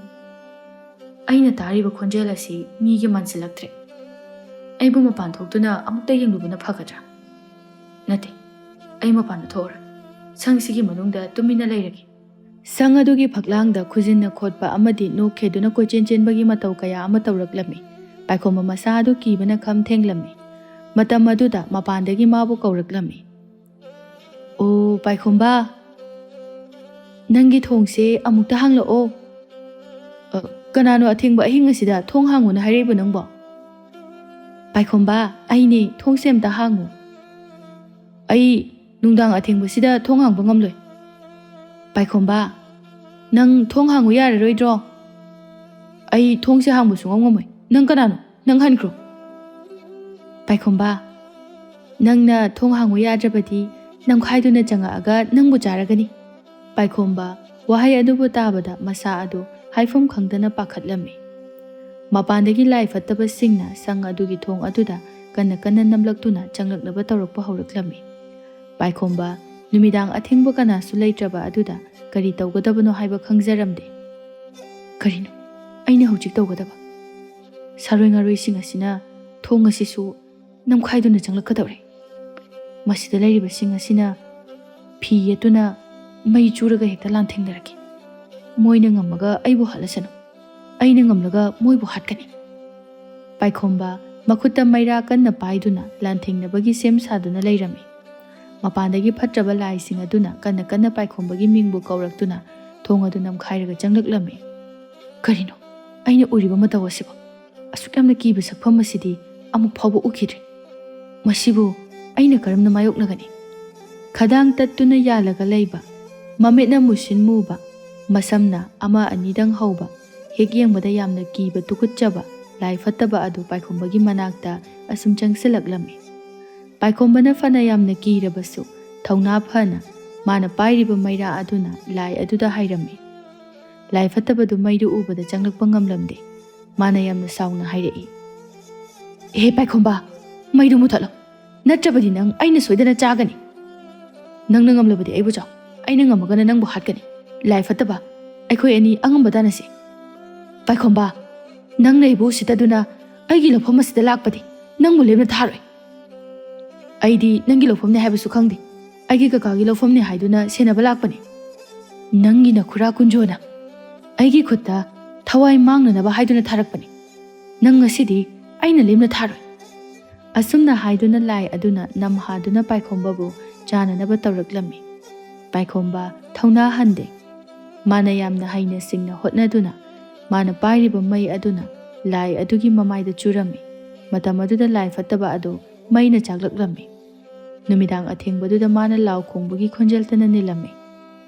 ꯑꯩꯅ ꯇꯥꯔꯤꯕ ꯈꯣꯟꯖꯦꯜ ꯑꯁꯤ ꯃꯤꯒꯤ ꯃꯥꯟꯁꯤꯜꯂꯛꯇ꯭ꯔꯦ꯫ ꯑꯩꯕꯨ ꯃꯄꯥꯟ ꯊꯣꯛꯇꯨꯅ ꯑꯃꯨꯛꯇ ꯌꯦꯡꯂꯨꯕꯅ ꯐꯒꯗ꯭ꯔꯥ? ꯅꯠꯇꯦ, ꯑꯩ ꯃꯄꯥꯟꯗ ꯊꯣꯛꯑꯔꯣꯏ꯫ ꯁꯪꯁꯤꯒꯤ ꯃꯅꯨꯡꯗ ꯇꯨꯃꯤꯟꯅ ꯂꯩꯔꯒꯦ꯫" ꯁꯪ ꯑꯗꯨꯒꯤ ꯐꯛꯂꯥꯡꯗ ꯈꯨꯖꯤꯟꯅ ꯈꯣꯠꯄ ꯑꯃꯗꯤ ꯅꯣꯛ ꯈꯦꯗꯨꯅ ꯀꯣꯏꯆꯦꯟ ꯆꯦꯟꯕꯒꯤ ꯃꯇꯧ ꯀꯌꯥ ꯑꯃ ꯇꯧꯔꯛꯂꯝꯃꯤ꯫ ꯄꯥꯏꯈꯣꯝꯕ ꯃꯁꯥ ꯑꯗꯨ ꯀꯤꯕꯅ ꯈꯝ ꯊꯦꯡꯂꯝꯃꯤ꯫ ꯃꯇꯝ ꯑꯗꯨꯗ ꯃꯄꯥꯟꯗꯒꯤ ꯃꯥꯕꯨ ꯀꯧꯔꯛꯂꯝꯃꯤ꯫ "ꯑꯣ, ꯄꯥꯏꯈꯣꯝꯕ, ꯅꯪꯒꯤ ꯊꯣꯡꯁꯦ ꯑꯃꯨꯛꯇ ꯍꯥꯡꯂꯛꯑꯣ꯫ ꯑ, ꯀꯅꯥꯅꯣ ꯑꯊꯦꯡꯕ ꯑꯍꯤꯡ ꯑꯁꯤꯗ ꯊꯣꯡ ꯍꯥꯡꯉꯨꯅ ꯍꯥꯏꯔꯛꯏꯕ ꯅꯪꯕꯣ?" "ꯄꯥꯏꯈꯣꯝꯕ, ꯑꯩꯅꯦ, ꯊꯣꯡꯁꯦ ꯑꯝꯇ ꯍꯥꯡꯉꯨ꯫ ꯑꯩ ꯅꯨꯡꯗꯥꯡ ꯑꯊꯦꯡꯕꯁꯤꯗ ꯊꯣꯡ ꯍꯥꯡꯕ ꯉꯝꯂꯣꯏ꯫" "ꯄꯥꯏꯈꯣꯝꯕ, ꯅꯪ ꯊꯣꯡ ꯍꯥꯡꯉꯨ ꯌꯥꯔꯔꯣꯏꯗ꯭ꯔꯣ?" "ꯑꯩ ꯊꯣꯡꯁꯦ ꯍꯥꯡꯕ ꯁꯨꯡꯉꯝ ꯉꯝꯃꯣꯏ꯫ ꯅꯪ ꯀꯅꯥꯅꯣ? ꯅꯪ ꯍꯟꯈ꯭ꯔꯣ꯫" "ꯄꯥꯏꯈꯣꯝꯕ, ꯅꯪꯅ ꯊꯣꯡ ꯍꯥꯡꯉꯨ ꯌꯥꯗ꯭ꯔꯕꯗꯤ ꯅꯝꯈꯥꯏꯗꯨꯅ ꯆꯪꯉꯛꯑꯒ ꯅꯪꯕꯨ ꯆꯥꯔꯒꯅꯤ꯫" ꯄꯥꯏꯈꯣꯝꯕ ꯋꯥꯍꯩ ꯑꯗꯨꯕꯨ ꯇꯥꯕꯗ ꯃꯁꯥ ꯑꯗꯨ ꯍꯥꯏꯐꯝ ꯈꯪꯗꯅ ꯄꯥꯈꯠꯂꯝꯃꯤ꯫ ꯃꯄꯥꯟꯗꯒꯤ ꯂꯥꯏ ꯐꯠꯇꯕꯁꯤꯡꯅ ꯁꯪ ꯑꯗꯨꯒꯤ ꯊꯣꯡ ꯑꯗꯨꯗ ꯀꯟꯅ ꯀꯟꯅ ꯅꯝꯂꯛꯇꯨꯅ ꯆꯪꯂꯛꯅꯕ ꯇꯧꯔꯛꯄ ꯍꯧꯔꯛꯂꯝꯃꯤ꯫ ꯄꯥꯏꯈꯣꯝꯕ ꯅꯨꯃꯤꯗꯥꯡ ꯑꯊꯦꯡꯕ ꯀꯅꯥꯁꯨ ꯂꯩꯇ꯭ꯔꯕ ꯑꯗꯨꯗ ꯀꯔꯤ ꯇꯧꯒꯗꯕꯅꯣ ꯍꯥꯏꯕ ꯈꯪꯖꯔꯝꯗꯦ꯫ "ꯀꯔꯤꯅꯣ ꯑꯩꯅ ꯍꯧꯖꯤꯛ ꯇꯧꯒꯗꯕ? ꯁꯥꯔꯣꯏ ꯉꯥꯔꯣꯏꯁꯤꯡ ꯑꯁꯤꯅ ꯊꯣꯡ ꯑꯁꯤꯁꯨ ꯅꯝꯈꯥꯏꯗꯨꯅ ꯆꯪꯂꯛꯀꯗꯧꯔꯦ꯫ ꯃꯁꯤꯗ ꯂꯩꯔꯤꯕꯁꯤꯡ ꯑꯁꯤꯅ ꯐꯤ ꯌꯦꯠꯇꯨꯅ ꯃꯩ ꯆꯨꯔꯒ ꯍꯦꯛꯇ ꯂꯥꯟꯊꯦꯡꯅꯔꯛꯀꯦ꯫ ꯃꯣꯏꯅ ꯉꯝꯃꯒ ꯑꯩꯕꯨ ꯍꯥꯠꯂꯁꯅꯨ, ꯑꯩꯅ ꯉꯝꯂꯒ ꯃꯣꯏꯕꯨ ꯍꯥꯠꯀꯅꯤ꯫" ꯄꯥꯏꯈꯣꯝꯕ ꯃꯈꯨꯠꯇ ꯃꯩꯔꯥ ꯀꯟꯅ ꯄꯥꯏꯗꯨꯅ ꯂꯥꯟꯊꯦꯡꯅꯕꯒꯤ ꯁꯦꯝ ꯁꯥꯗꯨꯅ ꯂꯩꯔꯝꯃꯤ꯫ ꯃꯄꯥꯟꯗꯒꯤ ꯐꯠꯇ꯭ꯔꯕ ꯂꯥꯏꯁꯤꯡ ꯑꯗꯨꯅ ꯀꯟꯅ ꯀꯟꯅ ꯄꯥꯏꯈꯣꯝꯕꯒꯤ ꯃꯤꯡꯕꯨ ꯀꯧꯔꯛꯇꯨꯅ ꯊꯣꯡ ꯑꯗꯨ ꯅꯝꯈꯥꯏꯔꯒ ꯆꯪꯂꯛꯂꯝꯃꯤ꯫ "ꯀꯔꯤꯅꯣ ꯑꯩꯅ ꯎꯔꯤꯕ ꯃꯇꯧ ꯑꯁꯤꯕꯣ? ꯑꯁꯨꯛ ꯌꯥꯝꯅ ꯀꯤꯕ ꯁꯛꯐꯝ ꯑꯁꯤꯗꯤ ꯑꯃꯨꯛ ꯐꯥꯎꯕ ꯎꯈꯤꯗ꯭ꯔꯤ꯫ ꯃꯁꯤꯕꯨ ꯑꯩꯅ ꯀꯔꯝꯅ ꯃꯥꯌꯣꯛꯅꯒꯅꯤ?" ꯈꯗꯥꯡ ꯇꯠꯇꯨꯅ ꯌꯥꯜꯂꯒ ꯂꯩꯕ, ꯃꯃꯤꯠꯅ ꯃꯨꯁꯤꯟ ꯃꯨꯕ, ꯃꯁꯝꯅ ꯑꯃ ꯑꯅꯤꯗꯪ ꯍꯧꯕ, ꯍꯦꯛ ꯌꯦꯡꯕꯗ ꯌꯥꯝꯅ ꯀꯤꯕ ꯇꯨꯀꯠꯆꯕ ꯂꯥꯏ ꯐꯠꯇꯕ ꯑꯗꯨ ꯄꯥꯏꯈꯣꯝꯕꯒꯤ ꯃꯅꯥꯛꯇ ꯑꯁꯨꯝ ꯆꯪꯁꯤꯜꯂꯛꯂꯝꯃꯤ꯫ ꯄꯥꯏꯈꯣꯝꯕꯅ ꯐꯅ ꯌꯥꯝꯅ ꯀꯤꯔꯕꯁꯨ ꯊꯧꯅꯥ ꯐꯅ ꯃꯥꯅ ꯄꯥꯏꯔꯤꯕ ꯃꯩꯔꯥ ꯑꯗꯨꯅ ꯂꯥꯏ ꯑꯗꯨꯗ ꯍꯥꯏꯔꯝꯃꯤ꯫ ꯂꯥꯏ ꯐꯠꯇꯕꯗꯨ ꯃꯩꯗꯨ ꯎꯕꯗ ꯆꯪꯂꯛꯄ ꯉꯝꯂꯝꯗꯦ꯫ ꯃꯥꯅ ꯌꯥꯝꯅ ꯁꯥꯎꯅ ꯍꯥꯏꯔꯛꯏ, "ꯍꯦ ꯄꯥꯏꯈꯣꯝꯕ, ꯃꯩꯗꯨ ꯃꯨꯊꯠꯂꯣ, ꯅꯠꯇ꯭ꯔꯕꯗꯤ ꯅꯪ ꯑꯩꯅ ꯁꯣꯏꯗꯅ ꯆꯥꯒꯅꯤ꯫ ꯅꯪꯅ ꯉꯝꯂꯕꯗꯤ ꯑꯩꯕꯨ ꯆꯥꯎ, ꯑꯩꯅ ꯉꯝꯃꯒꯅ ꯅꯪꯕꯨ ꯍꯥꯠꯀꯅꯤ꯫ ꯂꯥꯏ ꯐꯠꯇꯕ, ꯑꯩꯈꯣꯏ ꯑꯅꯤ ꯑꯉꯝꯕ ꯇꯥꯟꯅꯁꯤ꯫" "ꯄꯥꯏꯈꯣꯝꯕ, ꯅꯪꯅ ꯑꯩꯕꯨ ꯎꯁꯤꯠꯇꯗꯨꯅ ꯑꯩꯒꯤ ꯂꯧꯐꯝ ꯑꯁꯤꯗ ꯂꯥꯛꯄꯗꯤ ꯅꯪꯕꯨ ꯂꯦꯝꯅ ꯊꯥꯔꯣꯏ꯫ ꯑꯩꯗꯤ ꯅꯪꯒꯤ ꯂꯧꯐꯝꯅꯤ ꯍꯥꯏꯕꯁꯨ ꯈꯪꯗꯦ, ꯑꯩꯒꯤ ꯀꯀꯥꯒꯤ ꯂꯧꯐꯝꯅꯤ ꯍꯥꯏꯗꯨꯅ ꯁꯦꯟꯅꯕ ꯂꯥꯛꯄꯅꯤ꯫ ꯅꯪꯒꯤ ꯅꯈꯨꯔꯥ ꯀꯨꯟꯖꯣꯅ ꯑꯩꯒꯤ ꯈꯨꯠꯇ ꯊꯋꯥꯏ ꯃꯥꯡꯅꯅꯕ ꯍꯥꯏꯗꯨꯅ ꯊꯥꯔꯛꯄꯅꯤ꯫ ꯅꯪ ꯉꯁꯤꯗꯤ ꯑꯩꯅ ꯂꯦꯝꯅ ꯊꯥꯔꯣꯏ꯫" ꯑꯁꯨꯝꯅ ꯍꯥꯏꯗꯨꯅ ꯂꯥꯏ ꯑꯗꯨꯅ ꯅꯝꯍꯥꯗꯨꯅ ꯄꯥꯏꯈꯣꯝꯕꯕꯨ ꯆꯥꯅꯅꯕ ꯇꯧꯔꯛꯂꯝꯃꯤ꯫ ꯄꯥꯏꯈꯣꯝꯕ ꯊꯧꯅꯥ ꯍꯟꯗꯦ꯫ ꯃꯥꯅ ꯌꯥꯝꯅ ꯍꯩꯅ ꯁꯤꯡꯅ ꯍꯣꯠꯅꯗꯨꯅ ꯃꯥꯅ ꯄꯥꯏꯔꯤꯕ ꯃꯩ ꯑꯗꯨꯅ ꯂꯥꯏ ꯑꯗꯨꯒꯤ ꯃꯃꯥꯏꯗ ꯆꯨꯔꯝꯃꯤ꯫ ꯃꯇꯝ ꯑꯗꯨꯗ ꯂꯥꯏ ꯐꯠꯇꯕ ꯑꯗꯨ ꯃꯩꯅ ꯆꯥꯛꯂꯛꯂꯝꯃꯤ꯫ ꯅꯨꯃꯤꯗꯥꯡ ꯑꯊꯦꯡꯕꯗꯨꯗ ꯃꯥꯅ ꯂꯥꯎ ꯈꯣꯡꯕꯒꯤ ꯈꯣꯟꯖꯦꯜꯇꯅ ꯅꯤꯜꯂꯝꯃꯤ꯫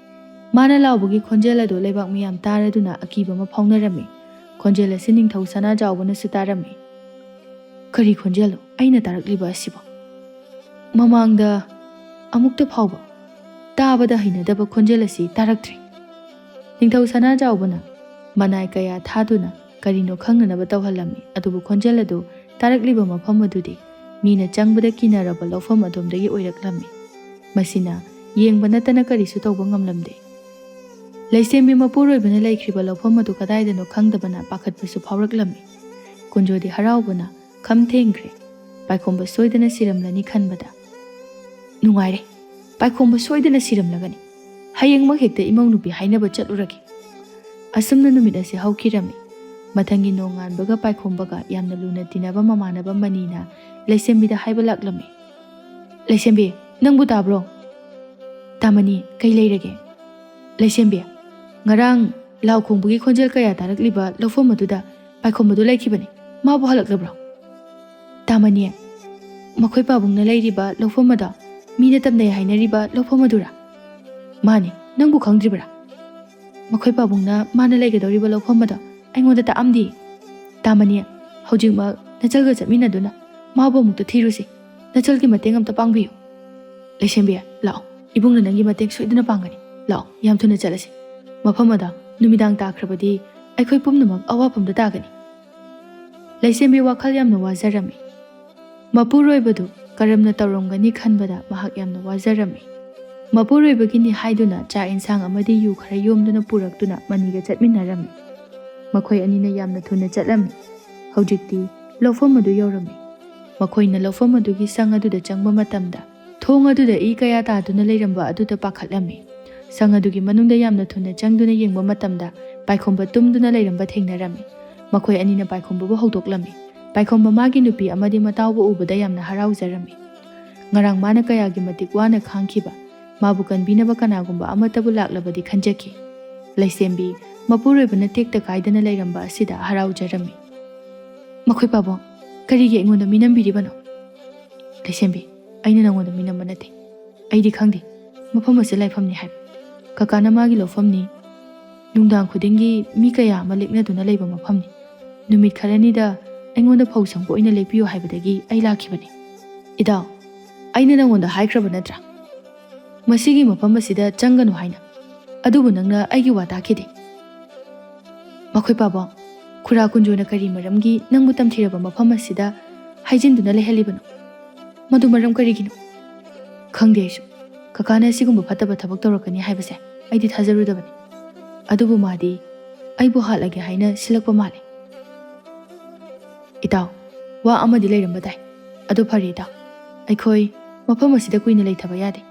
ꯃꯥꯅ ꯂꯥꯎꯕꯒꯤ ꯈꯣꯟꯖꯦꯜ ꯑꯗꯨ ꯂꯩꯕꯥꯛ ꯃꯤꯌꯥꯝ ꯇꯥꯔꯗꯨꯅ ꯑꯀꯤꯕ ꯑꯃ ꯐꯥꯎꯅꯔꯝꯃꯤ꯫ ꯈꯣꯟꯖꯦꯜ ꯑꯁꯤ ꯅꯤꯡꯊꯧ ꯁꯅꯥꯖꯥꯎꯕꯅꯁꯨ ꯇꯥꯔꯝꯃꯤ꯫ "ꯀꯔꯤ ꯈꯣꯟꯖꯦꯜꯅꯣ ꯑꯩꯅ ꯇꯥꯔꯛꯂꯤꯕ ꯑꯁꯤꯕꯣ? ꯃꯃꯥꯡꯗ ꯑꯃꯨꯛꯇ ꯐꯥꯎꯕ ꯇꯥꯕꯗ ꯍꯩꯅꯗꯕ ꯈꯣꯟꯖꯦꯜ ꯑꯁꯤ ꯇꯥꯔꯛꯇ꯭ꯔꯤ꯫" ꯅꯤꯡꯊꯧ ꯁꯅꯥꯖꯥꯎꯕꯅ ꯃꯅꯥꯏ ꯀꯌꯥ ꯊꯥꯗꯨꯅ ꯀꯔꯤꯅꯣ ꯈꯪꯅꯅꯕ ꯇꯧꯍꯜꯂꯝꯃꯤ, ꯑꯗꯨꯕꯨ ꯈꯣꯟꯖꯦꯜ ꯑꯗꯨ ꯇꯥꯔꯛꯂꯤꯕ ꯃꯐꯝ ꯑꯗꯨꯗꯤ ꯃꯤꯅ ꯆꯪꯕꯗ ꯀꯤꯅꯔꯕ ꯂꯧꯐꯝ ꯑꯗꯣꯝꯗꯒꯤ ꯑꯣꯏꯔꯛꯂꯝꯃꯤ꯫ ꯃꯁꯤꯅ ꯌꯦꯡꯕ ꯅꯠꯇꯅ ꯀꯔꯤꯁꯨ ꯇꯧꯕ ꯉꯝꯂꯝꯗꯦ꯫ ꯂꯩꯁꯦꯝꯕꯤ ꯃꯄꯨꯔꯣꯏꯕꯅ ꯂꯩꯈ꯭ꯔꯤꯕ ꯂꯧꯐꯝ ꯑꯗꯨ ꯀꯗꯥꯏꯗꯅꯣ ꯈꯪꯗꯕꯅ ꯄꯥꯈꯠꯄꯁꯨ ꯐꯥꯎꯔꯛꯂꯝꯃꯤ꯫ ꯀꯨꯟꯖꯣꯗꯤ ꯍꯔꯥꯎꯕꯅ ꯈꯝ ꯊꯦꯡꯈ꯭ꯔꯦ꯫ ꯄꯥꯏꯈꯣꯝꯕ ꯁꯣꯏꯗꯅ ꯁꯤꯔꯝꯂꯅꯤ ꯈꯟꯕꯗ, "ꯅꯨꯡꯉꯥꯏꯔꯦ, ꯄꯥꯏꯈꯣꯝꯕ ꯁꯣꯏꯗꯅ ꯁꯤꯔꯝꯂꯒꯅꯤ꯫ ꯍꯌꯦꯡꯃꯛ ꯍꯦꯛꯇ ꯏꯃꯧ ꯅꯨꯄꯤ ꯍꯥꯏꯅꯕ ꯆꯠꯂꯨꯔꯒꯦ꯫" ꯑꯁꯨꯝꯅ ꯅꯨꯃꯤꯠ ꯑꯁꯤ ꯍꯧꯈꯤꯔꯝꯃꯤ꯫ ꯃꯊꯪꯒꯤ ꯅꯣꯡꯉꯥꯟꯕꯒ ꯄꯥꯏꯈꯣꯝꯕꯒ ꯌꯥꯝꯅ ꯂꯨꯅ ꯇꯤꯟꯅꯕ ꯃꯃꯥꯟꯅꯕ ꯃꯅꯤꯅ ꯂꯩꯁꯦꯝꯕꯤꯗ ꯍꯥꯏꯕ ꯂꯥꯛꯂꯝꯃꯤ꯫ "ꯂꯩꯁꯦꯝꯕꯤ, ꯅꯪꯕꯨ ꯇꯥꯕ꯭ꯔꯣ?" "ꯇꯥꯃꯅꯤ, ꯀꯩ ꯂꯩꯔꯒꯦ?" "ꯂꯩꯁꯦꯝꯕꯤ, ꯉꯔꯥꯡ ꯂꯥꯎ ꯈꯣꯡꯕꯒꯤ ꯈꯣꯟꯖꯦꯜ ꯀꯌꯥ ꯇꯥꯔꯛꯂꯤꯕ ꯂꯧꯐꯝ ꯑꯗꯨꯗ ꯄꯥꯏꯈꯣꯝꯕꯗꯨ ꯂꯩꯈꯤꯕꯅꯤ꯫ ꯃꯥꯕꯨ ꯍꯜꯂꯛꯂꯕ꯭ꯔꯣ?" "ꯇꯥꯃꯅꯤ, ꯃꯈꯣꯏ ꯄꯥꯕꯨꯡꯅ ꯂꯩꯔꯤꯕ ꯂꯧꯐꯝ ꯑꯗꯣ ꯃꯤꯅ ꯇꯝꯅꯩ ꯍꯥꯏꯅꯔꯤꯕ ꯂꯧꯐꯝ ꯑꯗꯨꯔꯥ?" "ꯃꯥꯅꯤ, ꯅꯪꯕꯨ ꯈꯪꯗ꯭ꯔꯤꯕꯔꯥ?" "ꯃꯈꯣꯏ ꯄꯥꯕꯨꯡꯅ ꯃꯥꯅ ꯂꯩꯒꯗꯧꯔꯤꯕ ꯂꯧꯐꯝ ꯑꯗꯣ ꯑꯩꯉꯣꯟꯗ ꯇꯥꯛꯑꯝꯗꯦ꯫" "ꯇꯥꯃꯅꯤ, ꯍꯧꯖꯤꯛꯃꯛ ꯅꯆꯜꯒ ꯆꯠꯃꯤꯟꯅꯗꯨꯅ ꯃꯥꯕꯨ ꯑꯃꯨꯛꯇ ꯊꯤꯔꯨꯁꯤ꯫ ꯅꯆꯜꯒꯤ ꯃꯇꯦꯡ ꯑꯝꯇ ꯄꯥꯡꯕꯤꯌꯨ꯫" "ꯂꯩꯁꯦꯝꯕꯤ, ꯂꯥꯛꯑꯣ, ꯏꯕꯨꯡꯅ ꯅꯪꯒꯤ ꯃꯇꯦꯡ ꯁꯣꯏꯗꯅ ꯄꯥꯡꯒꯅꯤ꯫ ꯂꯥꯛꯑꯣ, ꯌꯥꯝ ꯊꯨꯅ ꯆꯠꯂꯁꯤ꯫ ꯃꯐꯝ ꯑꯗꯣ ꯅꯨꯃꯤꯗꯥꯡ ꯇꯥꯈ꯭ꯔꯕꯗꯤ ꯑꯩꯈꯣꯏ ꯄꯨꯝꯅꯃꯛ ꯑꯋꯥꯐꯝꯗ ꯇꯥꯒꯅꯤ꯫" ꯂꯩꯁꯦꯝꯕꯤ ꯋꯥꯈꯜ ꯌꯥꯝꯅ ꯋꯥꯖꯔꯝꯃꯤ꯫ ꯃꯄꯨꯔꯣꯏꯕꯗꯨ ꯀꯔꯝꯅ ꯇꯧꯔꯝꯒꯅꯤ ꯈꯟꯕꯗ ꯃꯍꯥꯛ ꯌꯥꯝꯅ ꯋꯥꯖꯔꯝꯃꯤ꯫ ꯃꯄꯨꯔꯣꯏꯕꯒꯤꯅꯤ ꯍꯥꯏꯗꯨꯅ ꯆꯥꯛ ꯏꯟꯁꯥꯡ ꯑꯃꯗꯤ ꯌꯨ ꯈꯔ ꯌꯣꯝꯗꯨꯅ ꯄꯨꯔꯛꯇꯨꯅ ꯃꯅꯤꯒ ꯆꯠꯃꯤꯟꯅꯔꯝꯃꯤ꯫ ꯃꯈꯣꯏ ꯑꯅꯤꯅ ꯌꯥꯝꯅ ꯊꯨꯅ ꯆꯠꯂꯝꯃꯤ꯫ ꯍꯧꯖꯤꯛꯇꯤ ꯂꯧꯐꯝ ꯑꯗꯨ ꯌꯧꯔꯝꯃꯤ꯫ ꯃꯈꯣꯏꯅ ꯂꯧꯐꯝ ꯑꯗꯨꯒꯤ ꯁꯪ ꯑꯗꯨꯗ ꯆꯪꯕ ꯃꯇꯝꯗ ꯊꯣꯡ ꯑꯗꯨꯗ ꯏ ꯀꯌꯥ ꯇꯥꯗꯨꯅ ꯂꯩꯔꯝꯕ ꯑꯗꯨꯗ ꯄꯥꯈꯠꯂꯝꯃꯤ꯫ ꯁꯪ ꯑꯗꯨꯒꯤ ꯃꯅꯨꯡꯗ ꯌꯥꯝꯅ ꯊꯨꯅ ꯆꯪꯗꯨꯅ ꯌꯦꯡꯕ ꯃꯇꯝꯗ ꯄꯥꯏꯈꯣꯝꯕ ꯇꯨꯝꯗꯨꯅ ꯂꯩꯔꯝꯕ ꯊꯦꯡꯅꯔꯝꯃꯤ꯫ ꯃꯈꯣꯏ ꯑꯅꯤꯅ ꯄꯥꯏꯈꯣꯝꯕꯕꯨ ꯍꯧꯗꯣꯛꯂꯝꯃꯤ꯫ ꯄꯥꯏꯈꯣꯝꯕ ꯃꯥꯒꯤ ꯅꯨꯄꯤ ꯑꯃꯗꯤ ꯃꯇꯥꯎꯕꯨ ꯎꯕꯗ ꯌꯥꯝꯅ ꯍꯔꯥꯎꯖꯔꯝꯃꯤ꯫ ꯉꯔꯥꯡ ꯃꯥꯅ ꯀꯌꯥꯒꯤ ꯃꯇꯤꯛ ꯋꯥꯅ ꯈꯥꯡꯈꯤꯕ, ꯃꯥꯕꯨ ꯀꯟꯕꯤꯅꯕ ꯀꯅꯥꯒꯨꯝꯕ ꯑꯃꯠꯇꯕꯨ ꯂꯥꯛꯂꯕꯗꯤ ꯈꯟꯖꯈꯤ꯫ ꯂꯩꯁꯦꯝꯕꯤ ꯃꯄꯨꯔꯣꯏꯕꯅ ꯇꯦꯛꯇ ꯀꯥꯏꯗꯅ ꯂꯩꯔꯝꯕ ꯑꯁꯤꯗ ꯍꯔꯥꯎꯖꯔꯝꯃꯤ꯫ "ꯃꯈꯣꯏ ꯄꯥꯕꯨꯡ, ꯀꯔꯤꯒꯤ ꯑꯩꯉꯣꯟꯗ ꯃꯤꯅꯝꯕꯤꯔꯤꯕꯅꯣ?" "ꯂꯩꯁꯦꯝꯕꯤ, ꯑꯩꯅ ꯅꯪꯉꯣꯟꯗ ꯃꯤꯅꯝꯕ ꯅꯠꯇꯦ꯫ ꯑꯩꯗꯤ ꯈꯪꯗꯦ ꯃꯐꯝ ꯑꯁꯤ ꯂꯥꯏꯐꯝꯅꯤ ꯍꯥꯏꯕ꯫ ꯀꯀꯥꯅ ꯃꯥꯒꯤ ꯂꯧꯐꯝꯅꯤ꯫ ꯅꯨꯡꯗꯥꯡ ꯈꯨꯗꯤꯡꯒꯤ ꯃꯤ ꯀꯌꯥ ꯑꯃ ꯂꯦꯛꯅꯗꯨꯅ ꯂꯩꯕ ꯃꯐꯝꯅꯤ꯫ ꯅꯨꯃꯤꯠ ꯈꯔꯅꯤꯗ ꯑꯩꯉꯣꯟꯗ ꯐꯧ ꯁꯪꯕ ꯑꯣꯏꯅ ꯂꯦꯛꯄꯤꯌꯨ ꯍꯥꯏꯕꯗꯒꯤ ꯑꯩ ꯂꯥꯛꯈꯤꯕꯅꯤ꯫" "ꯏꯇꯥꯎ, ꯑꯩꯅ ꯅꯪꯉꯣꯟꯗ ꯍꯥꯏꯈ꯭ꯔꯕ ꯅꯠꯇ꯭ꯔꯥ ꯃꯁꯤꯒꯤ ꯃꯐꯝ ꯑꯁꯤꯗ ꯆꯪꯒꯅꯨ ꯍꯥꯏꯅ? ꯑꯗꯨꯕꯨ ꯅꯪꯅ ꯑꯩꯒꯤ ꯋꯥ ꯇꯥꯈꯤꯗꯦ꯫" "ꯃꯈꯣꯏ ꯄꯥꯕꯨꯡ, ꯈꯨꯔꯥ ꯀꯨꯟꯖꯣꯅ ꯀꯔꯤ ꯃꯔꯝꯒꯤ ꯅꯪꯕꯨ ꯇꯝꯊꯤꯔꯕ ꯃꯐꯝ ꯑꯁꯤꯗ ꯍꯥꯏꯖꯤꯟꯗꯨꯅ ꯂꯩꯍꯜꯂꯤꯕꯅꯣ? ꯃꯗꯨ ꯃꯔꯝ ꯀꯔꯤꯒꯤꯅꯣ?" "ꯈꯪꯗꯦ ꯑꯩꯁꯨ꯫ ꯀꯀꯥꯅ ꯑꯁꯤꯒꯨꯝꯕ ꯐꯠꯇꯕ ꯊꯕꯛ ꯇꯧꯔꯛꯀꯅꯤ ꯍꯥꯏꯕꯁꯦ ꯑꯩꯗꯤ ꯊꯥꯖꯔꯨꯗꯕꯅꯤ꯫ ꯑꯗꯨꯕꯨ ꯃꯥꯗꯤ ꯑꯩꯕꯨ ꯍꯥꯠꯂꯒꯦ ꯍꯥꯏꯅ ꯁꯤꯜꯂꯛꯄ ꯃꯥꯜꯂꯦ꯫" "ꯏꯇꯥꯎ, ꯋꯥ ꯑꯃꯗꯤ ꯂꯩꯔꯝꯕ ꯇꯥꯏ꯫ ꯑꯗꯨ ꯐꯔꯦ ꯏꯇꯥꯎ, ꯑꯩꯈꯣꯏ ꯃꯐꯝ ꯑꯁꯤꯗ ꯀꯨꯏꯅ ꯂꯩꯊꯕ ꯌꯥꯗꯦ꯫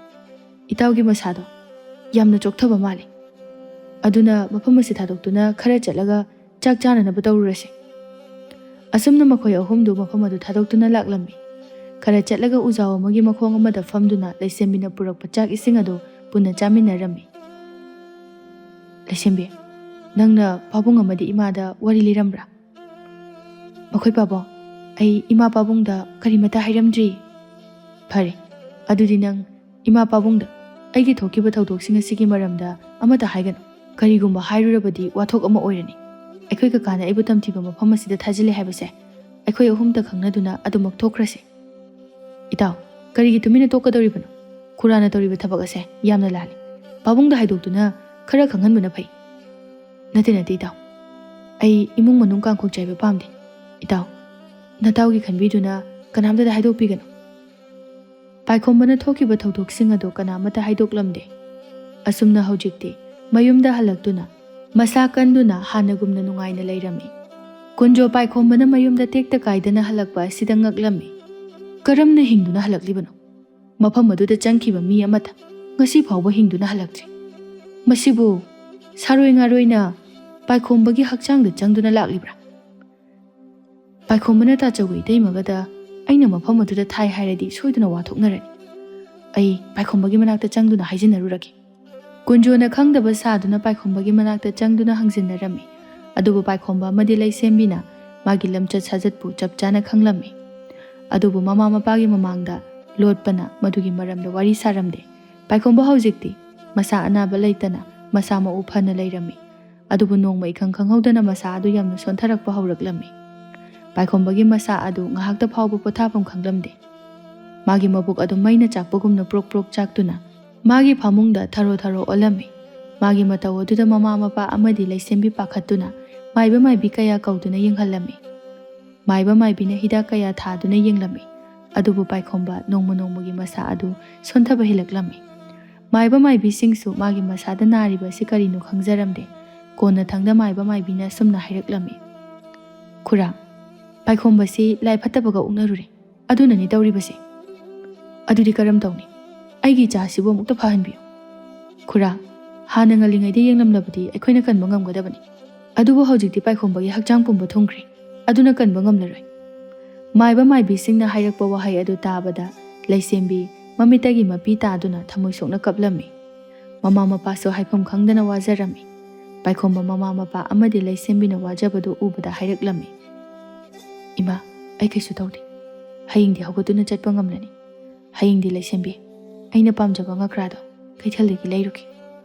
ꯏꯇꯥꯎꯒꯤ ꯃꯁꯥꯗꯣ ꯌꯥꯝꯅ ꯆꯣꯛꯊꯕ ꯃꯥꯜꯂꯦ꯫ ꯑꯗꯨꯅ ꯃꯐꯝ ꯑꯁꯤ ꯊꯥꯗꯣꯛꯇꯨꯅ ꯈꯔ ꯆꯠꯂꯒ ꯆꯥꯛ ꯆꯥꯅꯅꯕ ꯇꯧꯔꯨꯔꯁꯦ꯫" ꯑꯁꯨꯝꯅ ꯃꯈꯣꯏ ꯑꯍꯨꯝꯗꯨ ꯃꯐꯝ ꯑꯗꯨ ꯊꯥꯗꯣꯛꯇꯨꯅ ꯂꯥꯛꯂꯝꯃꯤ꯫ ꯈꯔ ꯆꯠꯂꯒ ꯎꯖꯥꯎ ꯑꯃꯒꯤ ꯃꯈꯣꯡ ꯑꯃꯗ ꯐꯝꯗꯨꯅ ꯂꯩꯁꯦꯝꯕꯤꯅ ꯄꯨꯔꯛꯄ ꯆꯥꯛ ꯏꯁꯤꯡ ꯑꯗꯨ ꯄꯨꯟꯅ ꯆꯥꯃꯤꯟꯅꯔꯝꯃꯤ꯫ "ꯂꯩꯁꯦꯝꯕꯤ, ꯅꯪꯅ ꯄꯥꯕꯨꯡ ꯑꯃꯗꯤ ꯏꯃꯥꯗ ꯋꯥꯔꯤ ꯂꯤꯔꯝꯕ꯭ꯔꯥ?" "ꯃꯈꯣꯏ ꯄꯥꯕꯨꯡ, ꯑꯩ ꯏꯃꯥ ꯄꯥꯕꯨꯡꯗ ꯀꯔꯤꯃꯠꯇ ꯍꯥꯏꯔꯝꯗ꯭ꯔꯤ꯫" "ꯐꯔꯦ, ꯑꯗꯨꯗꯤ ꯅꯪ ꯏꯃꯥ ꯄꯥꯕꯨꯡꯗ ꯑꯩꯒꯤ ꯊꯣꯛꯈꯤꯕ ꯊꯧꯗꯣꯛꯁꯤꯡ ꯑꯁꯤꯒꯤ ꯃꯔꯝꯗ ꯑꯃꯠꯇ ꯍꯥꯏꯒꯅꯨ꯫ ꯀꯔꯤꯒꯨꯝꯕ ꯍꯥꯏꯔꯨꯔꯕꯗꯤ ꯋꯥꯊꯣꯛ ꯑꯃ ꯑꯣꯏꯔꯅꯤ꯫ ꯑꯩꯈꯣꯏ ꯀꯀꯥꯅ ꯑꯩꯕꯨ ꯇꯝꯊꯤꯕ ꯃꯐꯝ ꯑꯁꯤꯗ ꯊꯥꯖꯤꯜꯂꯦ ꯍꯥꯏꯕꯁꯦ ꯑꯩꯈꯣꯏ ꯑꯍꯨꯝꯇ ꯈꯪꯅꯗꯨꯅ ꯑꯗꯨꯃꯛ ꯊꯣꯛꯈ꯭ꯔꯁꯤ꯫" "ꯏꯇꯥꯎ, ꯀꯔꯤꯒꯤ ꯇꯨꯃꯤꯟꯅ ꯇꯣꯛꯀꯗꯧꯔꯤꯕꯅꯣ? ꯈꯨꯔꯥꯅ ꯇꯧꯔꯤꯕ ꯊꯕꯛ ꯑꯁꯦ ꯌꯥꯝꯅ ꯂꯥꯜꯂꯤ꯫ ꯄꯥꯕꯨꯡꯗ ꯍꯥꯏꯗꯣꯛꯇꯨꯅ ꯈꯔ ꯈꯪꯍꯟꯕꯅ ꯐꯩ꯫" "ꯅꯠꯇꯦ, ꯅꯠꯇꯦ ꯏꯇꯥꯎ, ꯑꯩ ꯏꯃꯨꯡ ꯃꯅꯨꯡ ꯀꯥꯡꯈꯣꯡ ꯆꯥꯏꯕ ꯄꯥꯝꯗꯦ꯫ ꯏꯇꯥꯎ, ꯅꯇꯥꯎꯒꯤ ꯈꯟꯕꯤꯗꯨꯅ ꯀꯅꯥꯝꯇꯗ ꯍꯥꯏꯗꯣꯛꯄꯤꯒꯅꯨ꯫" ꯄꯥꯏꯈꯣꯝꯕꯅ ꯊꯣꯛꯈꯤꯕ ꯊꯧꯗꯣꯛꯁꯤꯡ ꯑꯗꯨ ꯀꯅꯥꯃꯠꯇ ꯍꯥꯏꯗꯣꯛꯂꯝꯗꯦ꯫ ꯑꯁꯨꯝꯅ ꯍꯧꯖꯤꯛꯇꯤ ꯃꯌꯨꯝꯗ ꯍꯜꯂꯛꯇꯨꯅ ꯃꯁꯥ ꯀꯟꯗꯨꯅ ꯍꯥꯟꯅꯒꯨꯝꯅ ꯅꯨꯡꯉꯥꯏꯅ ꯂꯩꯔꯝꯃꯤ꯫ ꯀꯨꯟꯖꯣ ꯄꯥꯏꯈꯣꯝꯕꯅ ꯃꯌꯨꯝꯗ ꯇꯦꯛꯇ ꯀꯥꯏꯗꯅ ꯍꯜꯂꯛꯄ ꯑꯁꯤꯗ ꯉꯛꯂꯝꯃꯤ꯫ ꯀꯔꯝꯅ ꯍꯤꯡꯗꯨꯅ ꯍꯜꯂꯛꯂꯤꯕꯅꯣ? ꯃꯐꯝ ꯑꯗꯨꯗ ꯆꯪꯈꯤꯕ ꯃꯤ ꯑꯃꯠꯇ ꯉꯁꯤ ꯐꯥꯎꯕ ꯍꯤꯡꯗꯨꯅ ꯍꯜꯂꯛꯇ꯭ꯔꯤ꯫ ꯃꯁꯤꯕꯨ ꯁꯥꯔꯣꯏ ꯉꯥꯔꯣꯏꯅ ꯄꯥꯏꯈꯣꯝꯕꯒꯤ ꯍꯛꯆꯥꯡꯗ ꯆꯪꯗꯨꯅ ꯂꯥꯛꯂꯤꯕ꯭ꯔꯥ? ꯄꯥꯏꯈꯣꯝꯕꯅ ꯇꯥꯆꯧ ꯏꯇꯩꯃꯒꯗ ꯑꯩꯅ ꯃꯐꯝ ꯑꯗꯨꯗ ꯊꯥꯏ ꯍꯥꯏꯔꯗꯤ ꯁꯣꯏꯗꯅ ꯋꯥ ꯊꯣꯛꯅꯔꯅꯤ꯫ ꯑꯩ ꯄꯥꯏꯈꯣꯝꯕꯒꯤ ꯃꯅꯥꯛꯇ ꯆꯪꯗꯨꯅ ꯍꯥꯏꯖꯤꯟꯅꯔꯨꯔꯒꯦ꯫ ꯀꯨꯟꯖꯣꯅ ꯈꯪꯗꯕ ꯁꯥꯗꯨꯅ ꯄꯥꯏꯈꯣꯝꯕꯒꯤ ꯃꯅꯥꯛꯇ ꯆꯪꯗꯨꯅ ꯍꯪꯖꯤꯟꯅꯔꯝꯃꯤ꯫ ꯑꯗꯨꯕꯨ ꯄꯥꯏꯈꯣꯝꯕ ꯑꯃꯗꯤ ꯂꯩꯁꯦꯝꯕꯤꯅ ꯃꯥꯒꯤ ꯂꯝꯆꯠ ꯁꯥꯖꯠꯄꯨ ꯆꯞ ꯆꯥꯅ ꯈꯪꯂꯝꯃꯤ꯫ ꯑꯗꯨꯕꯨ ꯃꯃꯥ ꯃꯄꯥꯒꯤ ꯃꯃꯥꯡꯗ ꯂꯣꯠꯄꯅ ꯃꯗꯨꯒꯤ ꯃꯔꯝꯗ ꯋꯥꯔꯤ ꯁꯥꯔꯝꯗꯦ꯫ ꯄꯥꯏꯈꯣꯝꯕ ꯍꯧꯖꯤꯛꯇꯤ ꯃꯁꯥ ꯑꯅꯥꯕ ꯂꯩꯇꯅ ꯃꯁꯥ ꯃꯎ ꯐꯅ ꯂꯩꯔꯝꯃꯤ꯫ ꯑꯗꯨꯕꯨ ꯅꯣꯡꯃ ꯏꯈꯪ ꯈꯪꯍꯧꯗꯅ ꯃꯁꯥ ꯑꯗꯨ ꯌꯥꯝꯅ ꯁꯣꯟꯊꯔꯛꯄ ꯍꯧꯔꯛꯂꯝꯃꯤ꯫ ꯄꯥꯏꯈꯣꯝꯕꯒꯤ ꯃꯁꯥ ꯑꯗꯨ ꯉꯥꯏꯍꯥꯛꯇ ꯐꯥꯎꯕ ꯄꯣꯊꯥꯐꯝ ꯈꯪꯂꯝꯗꯦ꯫ ꯃꯥꯒꯤ ꯃꯕꯨꯛ ꯑꯗꯨ ꯃꯩꯅ ꯆꯥꯛꯄꯒꯨꯝꯅ ꯄ꯭ꯔꯣꯛ ꯄ꯭ꯔꯣꯛ ꯆꯥꯛꯇꯨꯅ ꯃꯥꯒꯤ ꯐꯃꯨꯡꯗ ꯊꯔꯣ ꯊꯔꯣ ꯑꯣꯜꯂꯝꯃꯤ꯫ ꯃꯥꯒꯤ ꯃꯇꯧ ꯑꯗꯨꯗ ꯃꯃꯥ ꯃꯄꯥ ꯑꯃꯗꯤ ꯂꯩꯁꯦꯝꯕꯤ ꯄꯥꯈꯠꯇꯨꯅ ꯃꯥꯏꯕ ꯃꯥꯏꯕꯤ ꯀꯌꯥ ꯀꯧꯗꯨꯅ ꯌꯦꯡꯍꯜꯂꯝꯃꯤ꯫ ꯃꯥꯏꯕ ꯃꯥꯏꯕꯤꯅ ꯍꯤꯗꯥꯛ ꯀꯌꯥ ꯊꯥꯗꯨꯅ ꯌꯦꯡꯂꯝꯃꯤ꯫ ꯑꯗꯨꯕꯨ ꯄꯥꯏꯈꯣꯝꯕ ꯅꯣꯡꯃ ꯅꯣꯡꯃꯒꯤ ꯃꯁꯥ ꯑꯗꯨ ꯁꯣꯟꯊꯕ ꯍꯦꯜꯂꯛꯂꯝꯃꯤ꯫ ꯃꯥꯏꯕ ꯃꯥꯏꯕꯤꯁꯤꯡꯁꯨ ꯃꯥꯒꯤ ꯃꯁꯥꯗ ꯅꯥꯔꯤꯕ ꯑꯁꯤ ꯀꯔꯤꯅꯣ ꯈꯪꯖꯔꯝꯗꯦ꯫ ꯀꯣꯟꯅꯊꯪꯗ ꯃꯥꯏꯕ ꯃꯥꯏꯕꯤꯅ ꯑꯁꯨꯝꯅ ꯍꯥꯏꯔꯛꯂꯝꯃꯤ, "ꯈꯨꯔꯥ, ꯄꯥꯏꯈꯣꯝꯕꯁꯤ ꯂꯥꯏ ꯐꯠꯇꯕꯒ ꯑꯣꯛꯅꯔꯨꯔꯦ꯫ ꯑꯗꯨꯅꯅꯤ ꯇꯧꯔꯤꯕꯁꯦ꯫" "ꯑꯗꯨꯗꯤ ꯀꯔꯝ ꯇꯧꯅꯤ? ꯑꯩꯒꯤ ꯏꯆꯥꯁꯤꯕꯨ ꯑꯃꯨꯛꯇ ꯐꯍꯟꯕꯤꯌꯨ꯫" "ꯈꯨꯔꯥ, ꯍꯥꯟꯅ ꯉꯜꯂꯤꯉꯩꯗ ꯌꯦꯡꯂꯝꯂꯕꯗꯤ ꯑꯩꯈꯣꯏꯅ ꯀꯟꯕ ꯉꯝꯒꯗꯕꯅꯤ꯫ ꯑꯗꯨꯕꯨ ꯍꯧꯖꯤꯛꯇꯤ ꯄꯥꯏꯈꯣꯝꯕꯒꯤ ꯍꯛꯆꯥꯡ ꯄꯨꯝꯕ ꯊꯨꯡꯈ꯭ꯔꯦ꯫ ꯑꯗꯨꯅ ꯀꯟꯕ ꯉꯝꯂꯔꯣꯏ꯫" ꯃꯥꯏꯕ ꯃꯥꯏꯕꯤꯁꯤꯡꯅ ꯍꯥꯏꯔꯛꯄ ꯋꯥꯍꯩ ꯑꯗꯨ ꯇꯥꯕꯗ ꯂꯩꯁꯦꯝꯕꯤ ꯃꯃꯤꯠꯇꯒꯤ ꯃꯄꯤ ꯇꯥꯗꯨꯅ ꯊꯃꯣꯏ ꯁꯣꯛꯅ ꯀꯞꯂꯝꯃꯤ꯫ ꯃꯃꯥ ꯃꯄꯥꯁꯨ ꯍꯥꯏꯐꯝ ꯈꯪꯗꯅ ꯋꯥꯖꯔꯝꯃꯤ꯫ ꯄꯥꯏꯈꯣꯝꯕ ꯃꯃꯥ ꯃꯄꯥ ꯑꯃꯗꯤ ꯂꯩꯁꯦꯝꯕꯤꯅ ꯋꯥꯖꯕꯗꯨ ꯎꯕꯗ ꯍꯥꯏꯔꯛꯂꯝꯃꯤ, "ꯏꯃꯥ, ꯑꯩ ꯀꯩꯁꯨ ꯇꯧꯗꯦ꯫ ꯍꯌꯦꯡꯗꯤ ꯍꯧꯒꯠꯇꯨꯅ ꯆꯠꯄ ꯉꯝꯂꯅꯤ꯫ ꯍꯌꯦꯡꯗꯤ ꯂꯩꯁꯦꯝꯕꯤ, ꯑꯩꯅ ꯄꯥꯝꯖꯕ ꯉꯀ꯭ꯔꯥꯗꯣ ꯀꯩꯊꯦꯜꯗꯒꯤ ꯂꯩꯔꯨꯒꯦ꯫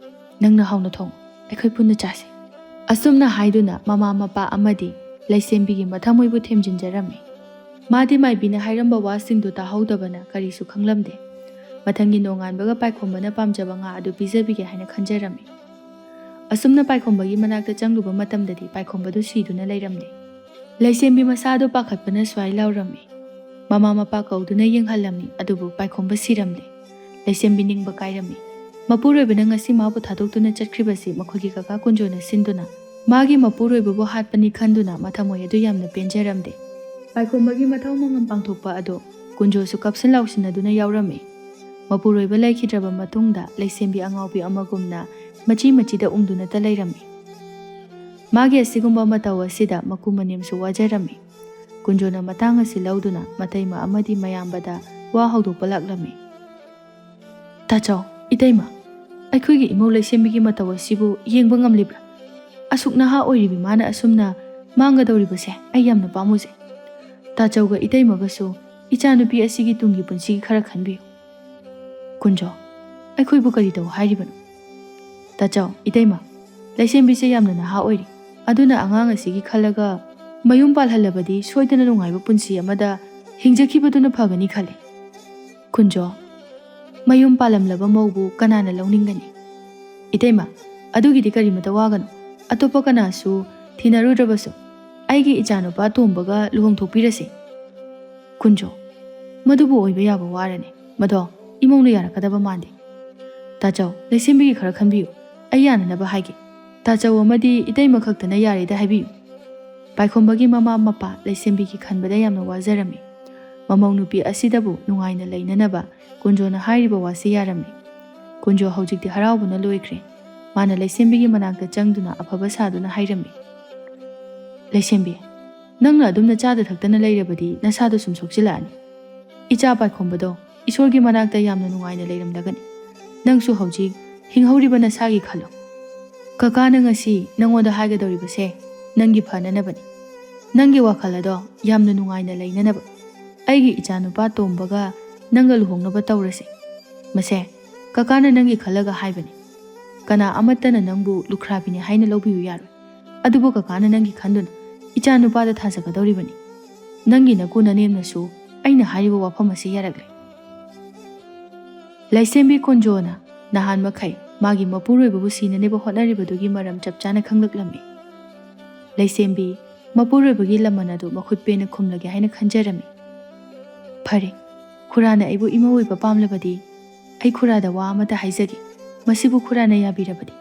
ꯅꯪꯅ ꯍꯥꯎꯅ ꯊꯣꯡꯉꯨ, ꯑꯩꯈꯣꯏ ꯄꯨꯟꯅ ꯆꯥꯁꯤ꯫" ꯑꯁꯨꯝꯅ ꯍꯥꯏꯗꯨꯅ ꯃꯃꯥ ꯃꯄꯥ ꯑꯃꯗꯤ ꯂꯩꯁꯦꯝꯕꯤꯒꯤ ꯃꯊꯃꯣꯏꯕꯨ ꯊꯦꯝꯖꯤꯟꯖꯔꯝꯃꯤ꯫ ꯃꯥꯗꯤ ꯃꯥꯏꯕꯤꯅ ꯍꯥꯏꯔꯝꯕ ꯋꯥꯁꯤꯡꯗꯨ ꯇꯥꯍꯧꯗꯕꯅ ꯀꯔꯤꯁꯨ ꯈꯪꯂꯝꯗꯦ꯫ ꯃꯊꯪꯒꯤ ꯅꯣꯡꯉꯥꯟꯕꯒ ꯄꯥꯏꯈꯣꯝꯕꯅ ꯄꯥꯝꯖꯕ ꯉꯥ ꯑꯗꯨ ꯄꯤꯖꯕꯤꯒꯦ ꯍꯥꯏꯅ ꯈꯟꯖꯔꯝꯃꯤ꯫ ꯑꯁꯨꯝꯅ ꯄꯥꯏꯈꯣꯝꯕꯒꯤ ꯃꯅꯥꯛꯇ ꯆꯪꯂꯨꯕ ꯃꯇꯝꯗꯗꯤ ꯄꯥꯏꯈꯣꯝꯕꯗꯨ ꯁꯤꯗꯨꯅ ꯂꯩꯔꯝꯂꯦ꯫ ꯂꯩꯁꯦꯝꯕꯤ ꯃꯁꯥꯗꯨ ꯄꯥꯈꯠꯄꯅ ꯁ꯭ꯋꯥꯏ ꯂꯥꯎꯔꯝꯃꯤ꯫ ꯃꯃꯥ ꯃꯄꯥ ꯀꯧꯗꯨꯅ ꯌꯦꯡꯍꯜꯂꯝꯃꯤ, ꯑꯗꯨꯕꯨ ꯄꯥꯏꯈꯣꯝꯕ ꯁꯤꯔꯝꯂꯦ꯫ ꯂꯩꯁꯦꯝꯕꯤ ꯅꯤꯡꯕ ꯀꯥꯏꯔꯝꯃꯤ꯫ ꯃꯄꯨꯔꯣꯏꯕꯅ ꯉꯁꯤ ꯃꯥꯕꯨ ꯊꯥꯗꯣꯛꯇꯨꯅ ꯆꯠꯈ꯭ꯔꯤꯕꯁꯤ ꯃꯈꯣꯏꯒꯤ ꯀꯀꯥ ꯀꯨꯟꯖꯣꯅ ꯁꯤꯟꯗꯨꯅ ꯃꯥꯒꯤ ꯃꯄꯨꯔꯣꯏꯕꯕꯨ ꯍꯥꯠꯄꯅꯤ ꯈꯟꯗꯨꯅ ꯃꯊꯃꯣꯏ ꯑꯗꯨ ꯌꯥꯝꯅ ꯄꯦꯟꯖꯔꯝꯗꯦ꯫ ꯄꯥꯏꯈꯣꯝꯕꯒꯤ ꯃꯊꯧ ꯃꯉꯝ ꯄꯥꯡꯊꯣꯛꯄ ꯑꯗꯨ ꯀꯨꯟꯖꯣꯁꯨ ꯀꯥꯞꯁꯤꯟ ꯂꯥꯎꯁꯤꯟꯅꯗꯨꯅ ꯌꯥꯎꯔꯝꯃꯤ꯫ ꯃꯄꯨꯔꯣꯏꯕ ꯂꯩꯈꯤꯗ꯭ꯔꯕ ꯃꯇꯨꯡꯗ ꯂꯩꯁꯦꯝꯕꯤ ꯑꯉꯥꯎꯕꯤ ꯑꯃꯒꯨꯝꯅ ꯃꯆꯤ ꯃꯆꯤꯗ ꯎꯪꯗꯨꯅꯇ ꯂꯩꯔꯝꯃꯤ꯫ ꯃꯥꯒꯤ ꯑꯁꯤꯒꯨꯝꯕ ꯃꯇꯧ ꯑꯁꯤꯗ ꯃꯀꯨ ꯃꯅꯦꯝꯁꯨ ꯋꯥꯖꯔꯝꯃꯤ꯫ ꯀꯨꯟꯖꯣꯅ ꯃꯇꯥꯡ ꯑꯁꯤ ꯂꯧꯗꯨꯅ ꯃꯇꯩꯃ ꯑꯃꯗꯤ ꯃꯌꯥꯝꯕꯗ ꯋꯥ ꯍꯧꯗꯣꯛꯄ ꯂꯥꯛꯂꯝꯃꯤ꯫ "ꯇꯥꯆꯧ, ꯏꯇꯩꯃ, ꯑꯩꯈꯣꯏꯒꯤ ꯏꯃꯧ ꯂꯩꯁꯦꯝꯕꯤꯒꯤ ꯃꯇꯧ ꯑꯁꯤꯕꯨ ꯌꯦꯡꯕ ꯉꯝꯂꯤꯕ꯭ꯔꯥ? ꯑꯁꯨꯛ ꯅꯍꯥ ꯑꯣꯏꯔꯤꯕꯤ ꯃꯥꯅ ꯑꯁꯨꯝꯅ ꯃꯥꯡꯒꯗꯧꯔꯤꯕꯁꯦ ꯑꯩ ꯌꯥꯝꯅ ꯄꯥꯝꯃꯨꯖꯩ꯫ ꯇꯥꯆꯧꯒ ꯏꯇꯩꯃꯒꯁꯨ ꯏꯆꯥꯅꯨꯄꯤ ꯑꯁꯤꯒꯤ ꯇꯨꯡꯒꯤ ꯄꯨꯟꯁꯤꯒꯤ ꯈꯔ ꯈꯟꯕꯤꯌꯨ꯫" ꯀꯨꯟꯖꯣ, "ꯑꯩꯈꯣꯏꯕꯨ ꯀꯔꯤ ꯇꯧ ꯍꯥꯏꯔꯤꯕꯅꯣ?" ꯇꯥꯆꯧ, ꯏꯇꯩꯃ, ꯂꯩꯁꯦꯝꯕꯤꯁꯦ ꯌꯥꯝꯅ ꯅꯍꯥ ꯑꯣꯏꯔꯤ, ꯑꯗꯨꯅ ꯑꯉꯥꯡ ꯑꯁꯤꯒꯤ ꯈꯜꯂꯒ ꯃꯌꯨꯝ ꯄꯥꯜꯍꯜꯂꯕꯗꯤ ꯁꯣꯏꯗꯅ ꯅꯨꯡꯉꯥꯏꯕ ꯄꯨꯟꯁꯤ ꯑꯃꯗ ꯍꯤꯡꯖꯈꯤꯕꯗꯨꯅ ꯐꯒꯅꯤ ꯈꯜꯂꯤ꯫ ꯀꯨꯟꯖꯣ, "ꯃꯌꯨꯝ ꯄꯥꯜꯂꯝꯂꯕ ꯃꯧꯕꯨ ꯀꯅꯥꯅ ꯂꯧꯅꯤꯡꯒꯅꯤ? ꯏꯇꯩꯃ, ꯑꯗꯨꯒꯤꯗꯤ ꯀꯔꯤꯃꯇ ꯋꯥꯒꯅꯨ꯫ ꯑꯇꯣꯞꯄ ꯀꯅꯥꯁꯨ ꯊꯤꯅꯔꯨꯗ꯭ꯔꯕꯁꯨ ꯑꯩꯒꯤ ꯏꯆꯥꯅꯨꯄꯥ ꯇꯣꯝꯕꯒ ꯂꯨꯍꯣꯡꯊꯣꯛꯄꯤꯔꯁꯤ꯫" ꯀꯨꯟꯖꯣ, "ꯃꯗꯨꯕꯨ ꯑꯣꯏꯕ ꯌꯥꯕ ꯋꯥꯔꯅꯤ꯫ ꯃꯗꯣ ꯏꯃꯧꯅ ꯌꯥꯔꯛꯀꯗꯕ ꯃꯥꯟꯗꯦ꯫" ꯇꯥꯆꯧ, ꯂꯩꯁꯦꯝꯕꯤꯒꯤ ꯈꯔ ꯈꯟꯕꯤꯌꯨ꯫ ꯑꯩ ꯌꯥꯅꯅꯕ ꯍꯥꯏꯒꯦ꯫ ꯇꯥꯆꯧ ꯑꯃꯗꯤ ꯏꯇꯩꯃ ꯈꯛꯇꯅ ꯌꯥꯔꯦꯗ ꯍꯥꯏꯕꯤꯌꯨ꯫ ꯄꯥꯏꯈꯣꯝꯕꯒꯤ ꯃꯃꯥ ꯃꯄꯥ ꯂꯩꯁꯦꯝꯕꯤꯒꯤ ꯈꯟꯕꯗ ꯌꯥꯝꯅ ꯋꯥꯖꯔꯝꯃꯤ꯫ ꯃꯃꯧ ꯅꯨꯄꯤ ꯑꯁꯤꯗꯕꯨ ꯅꯨꯡꯉꯥꯏꯅ ꯂꯩꯅꯅꯕ ꯀꯨꯟꯖꯣꯅ ꯍꯥꯏꯔꯤꯕ ꯋꯥꯁꯤ ꯌꯥꯔꯝꯃꯤ꯫ ꯀꯨꯟꯖꯣ ꯍꯧꯖꯤꯛꯇꯤ ꯍꯔꯥꯎꯕꯅ ꯂꯣꯏꯈ꯭ꯔꯦ꯫ ꯃꯥꯅ ꯂꯩꯁꯦꯝꯕꯤꯒꯤ ꯃꯅꯥꯛꯇ ꯆꯪꯗꯨꯅ ꯑꯐꯕ ꯁꯥꯗꯨꯅ ꯍꯥꯏꯔꯝꯃꯤ, "ꯂꯩꯁꯦꯝꯕꯤ, ꯅꯪꯅ ꯑꯗꯨꯝꯅ ꯆꯥꯗ ꯊꯛꯇꯅ ꯂꯩꯔꯕꯗꯤ ꯅꯁꯥꯗꯣ ꯁꯨꯝ ꯁꯣꯛꯆꯤꯜꯂꯛꯑꯅꯤ꯫ ꯏꯆꯥ ꯄꯥꯏꯈꯣꯝꯕꯗꯣ ꯏꯁꯣꯔꯒꯤ ꯃꯅꯥꯛꯇ ꯌꯥꯝꯅ ꯅꯨꯡꯉꯥꯏꯅ ꯂꯩꯔꯝꯂꯒꯅꯤ꯫ ꯅꯪꯁꯨ ꯍꯧꯖꯤꯛ ꯍꯤꯡꯍꯧꯔꯤꯕ ꯅꯁꯥꯒꯤ ꯈꯜꯂꯣ꯫ ꯀꯀꯥꯅ ꯉꯁꯤ ꯅꯪꯉꯣꯟꯗ ꯍꯥꯏꯒꯗꯧꯔꯤꯕꯁꯦ ꯅꯪꯒꯤ ꯐꯅꯅꯕꯅꯤ꯫ ꯅꯪꯒꯤ ꯋꯥꯈꯜ ꯑꯗꯣ ꯌꯥꯝꯅ ꯅꯨꯡꯉꯥꯏꯅ ꯂꯩꯅꯅꯕ꯫ ꯑꯩꯒꯤ ꯏꯆꯥꯅꯨꯄꯥ ꯇꯣꯝꯕꯒ ꯅꯪꯒ ꯂꯨꯍꯣꯡꯅꯕ ꯇꯧꯔꯁꯦ꯫ ꯃꯁꯦ ꯀꯀꯥꯅ ꯅꯪꯒꯤ ꯈꯜꯂꯒ ꯍꯥꯏꯕꯅꯤ꯫ ꯀꯅꯥ ꯑꯃꯠꯇꯅ ꯅꯪꯕꯨ ꯂꯨꯈ꯭ꯔꯥꯕꯤꯅꯤ ꯍꯥꯏꯅ ꯂꯧꯕꯤꯌꯨ ꯌꯥꯔꯣꯏ꯫ ꯑꯗꯨꯕꯨ ꯀꯀꯥꯅ ꯅꯪꯒꯤ ꯈꯟꯗꯨꯅ ꯏꯆꯥꯅꯨꯄꯥꯗ ꯊꯥꯖꯒꯗꯧꯔꯤꯕꯅꯤ꯫ ꯅꯪꯒꯤ ꯅꯀꯨ ꯅꯅꯦꯝꯅꯁꯨ ꯑꯩꯅ ꯍꯥꯏꯔꯤꯕ ꯋꯥꯐꯝ ꯑꯁꯤ ꯌꯥꯔꯛꯂꯦ꯫" ꯂꯩꯁꯦꯝꯕꯤ ꯀꯨꯟꯖꯣꯅ ꯅꯍꯥꯟ ꯃꯈꯩ ꯃꯥꯒꯤ ꯃꯄꯨꯔꯣꯏꯕꯕꯨ ꯁꯤꯅꯅꯕ ꯍꯣꯠꯅꯔꯤꯕꯗꯨꯒꯤ ꯃꯔꯝ ꯆꯞ ꯆꯥꯅ ꯈꯪꯂꯛꯂꯝꯃꯤ꯫ ꯂꯩꯁꯦꯝꯕꯤ ꯃꯄꯨꯔꯣꯏꯕꯒꯤ ꯂꯃꯟ ꯑꯗꯨ ꯃꯈꯨꯠ ꯄꯦꯟꯅ ꯈꯨꯝꯂꯒꯦ ꯍꯥꯏꯅ ꯈꯟꯖꯔꯝꯃꯤ꯫ "ꯐꯔꯦ, ꯈꯨꯔꯥꯅ ꯑꯩꯕꯨ ꯏꯃꯧ ꯑꯣꯏꯕ ꯄꯥꯝꯂꯕꯗꯤ ꯑꯩ ꯈꯨꯔꯥꯗ ꯋꯥ ꯑꯃꯇ ꯍꯥꯏꯖꯒꯦ꯫ ꯃꯁꯤꯕꯨ ꯈꯨꯔꯥꯅ ꯌꯥꯕꯤꯔꯕꯗꯤ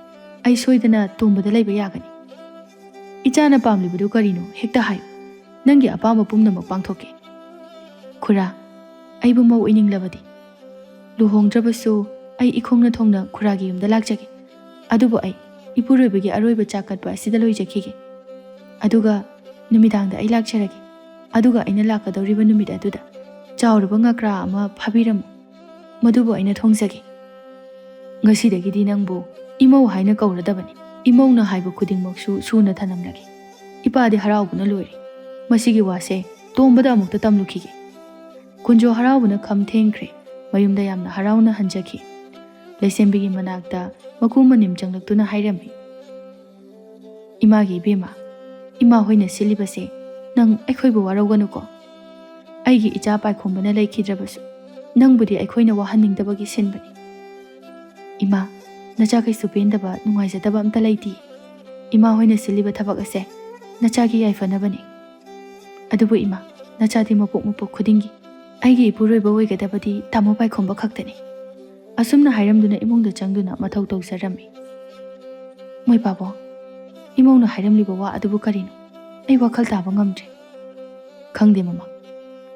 ꯑꯩ ꯁꯣꯏꯗꯅ ꯇꯣꯝꯕꯗ ꯂꯩꯕ ꯌꯥꯒꯅꯤ꯫ ꯏꯆꯥꯅ ꯄꯥꯝꯂꯤꯕꯗꯨ ꯀꯔꯤꯅꯣ ꯍꯦꯛꯇ ꯍꯥꯏꯌꯨ꯫ ꯅꯪꯒꯤ ꯑꯄꯥꯝꯕ ꯄꯨꯝꯅꯃꯛ ꯄꯥꯡꯊꯣꯛꯀꯦ꯫" "ꯈꯨꯔꯥ, ꯑꯩꯕꯨ ꯃꯧ ꯑꯣꯏꯅꯤꯡꯂꯕꯗꯤ ꯂꯨꯍꯣꯡꯗ꯭ꯔꯕꯁꯨ ꯑꯩ ꯏꯈꯣꯡꯅ ꯊꯣꯡꯅ ꯈꯨꯔꯥꯒꯤ ꯌꯨꯝꯗ ꯂꯥꯛꯆꯒꯦ꯫ ꯑꯗꯨꯕꯨ ꯑꯩ ꯏꯄꯨꯔꯣꯏꯕꯒꯤ ꯑꯔꯣꯏꯕ ꯆꯥꯛ ꯀꯠꯄ ꯑꯁꯤꯗ ꯂꯣꯏꯖꯈꯤꯒꯦ꯫ ꯑꯗꯨꯒ ꯅꯨꯃꯤꯗꯥꯡꯗ ꯑꯩ ꯂꯥꯛꯆꯔꯒꯦ꯫" ꯑꯗꯨꯒ ꯑꯩꯅ ꯂꯥꯛꯀꯗꯧꯔꯤꯕ ꯅꯨꯃꯤꯠ ꯑꯗꯨꯗ ꯆꯥꯎꯔꯕ ꯉꯀ꯭ꯔꯥ ꯑꯃ ꯐꯥꯕꯤꯔꯝꯃꯨ꯫ ꯃꯗꯨꯕꯨ ꯑꯩꯅ ꯊꯣꯡꯖꯒꯦ꯫ ꯉꯁꯤꯗꯒꯤꯗꯤ ꯅꯪꯕꯨ ꯏꯃꯧ ꯍꯥꯏꯅ ꯀꯧꯔꯗꯕꯅꯤ꯫ ꯏꯃꯧꯅ ꯍꯥꯏꯕ ꯈꯨꯗꯤꯡꯃꯛꯁꯨ ꯁꯨꯅ ꯊꯅꯝꯂꯒꯦ꯫ ꯏꯄꯥꯗꯤ ꯍꯔꯥꯎꯕꯅ ꯂꯣꯏꯔꯦ꯫ ꯃꯁꯤꯒꯤ ꯋꯥꯁꯦ ꯇꯣꯝꯕꯗ ꯑꯃꯨꯛꯇ ꯇꯝꯂꯨꯈꯤꯒꯦ꯫ ꯀꯨꯟꯖꯣ ꯍꯔꯥꯎꯕꯅ ꯈꯝ ꯊꯦꯡꯈ꯭ꯔꯦ꯫ ꯃꯌꯨꯝꯗ ꯌꯥꯝꯅ ꯍꯔꯥꯎꯅ ꯍꯟꯖꯈꯤ꯫ ꯂꯩꯁꯦꯝꯕꯤꯒꯤ ꯃꯅꯥꯛꯇ ꯃꯀꯨ ꯃꯅꯤꯝ ꯆꯪꯂꯛꯇꯨꯅ ꯍꯥꯏꯔꯝꯃꯤ, "ꯏꯃꯥꯒꯤ ꯏꯕꯦꯝꯃ, ꯏꯃꯥ ꯍꯣꯏꯅ ꯁꯤꯜꯂꯤꯕꯁꯦ ꯅꯪ ꯑꯩꯈꯣꯏꯕꯨ ꯋꯥꯔꯧꯒꯅꯨꯀꯣ꯫ ꯑꯩꯒꯤ ꯏꯆꯥ ꯄꯥꯏꯈꯣꯝꯕꯅ ꯂꯩꯈꯤꯗ꯭ꯔꯕꯁꯨ ꯅꯪꯕꯨꯗꯤ ꯑꯩꯈꯣꯏꯅ ꯋꯥꯍꯟꯅꯤꯡꯗꯕꯒꯤ ꯁꯤꯟꯕꯅꯤ꯫ ꯏꯃꯥ, ꯅꯆꯥ ꯀꯩꯁꯨ ꯄꯦꯟꯗꯕ, ꯅꯨꯡꯉꯥꯏꯖꯗꯕ ꯑꯝꯇ ꯂꯩꯇꯦ꯫ ꯏꯃꯥ ꯍꯣꯏꯅ ꯁꯤꯜꯂꯤꯕ ꯊꯕꯛ ꯑꯁꯦ ꯅꯆꯥꯒꯤ ꯌꯥꯏꯐꯅꯕꯅꯤ꯫ ꯑꯗꯨꯕꯨ ꯏꯃꯥ, ꯅꯆꯥꯗꯤ ꯃꯄꯣꯛ ꯃꯄꯣꯛ ꯈꯨꯗꯤꯡꯒꯤ ꯑꯩꯒꯤ ꯏꯄꯨꯔꯣꯏꯕ ꯑꯣꯏꯒꯗꯕꯗꯤ ꯇꯥꯃꯣ ꯄꯥꯏꯈꯣꯝꯕ ꯈꯛꯇꯅꯤ꯫" ꯑꯁꯨꯝꯅ ꯍꯥꯏꯔꯝꯗꯨꯅ ꯏꯃꯨꯡꯗ ꯆꯪꯗꯨꯅ ꯃꯊꯧ ꯇꯧꯖꯔꯝꯃꯤ꯫ "ꯃꯣꯏ ꯄꯥꯕꯣ, ꯏꯃꯧꯅ ꯍꯥꯏꯔꯝꯂꯤꯕ ꯋꯥ ꯑꯗꯨꯕꯨ ꯀꯔꯤꯅꯣ? ꯑꯩ ꯋꯥꯈꯜ ꯇꯥꯕ ꯉꯝꯗ꯭ꯔꯦ꯫" "ꯈꯪꯗꯦ ꯃꯃꯥ,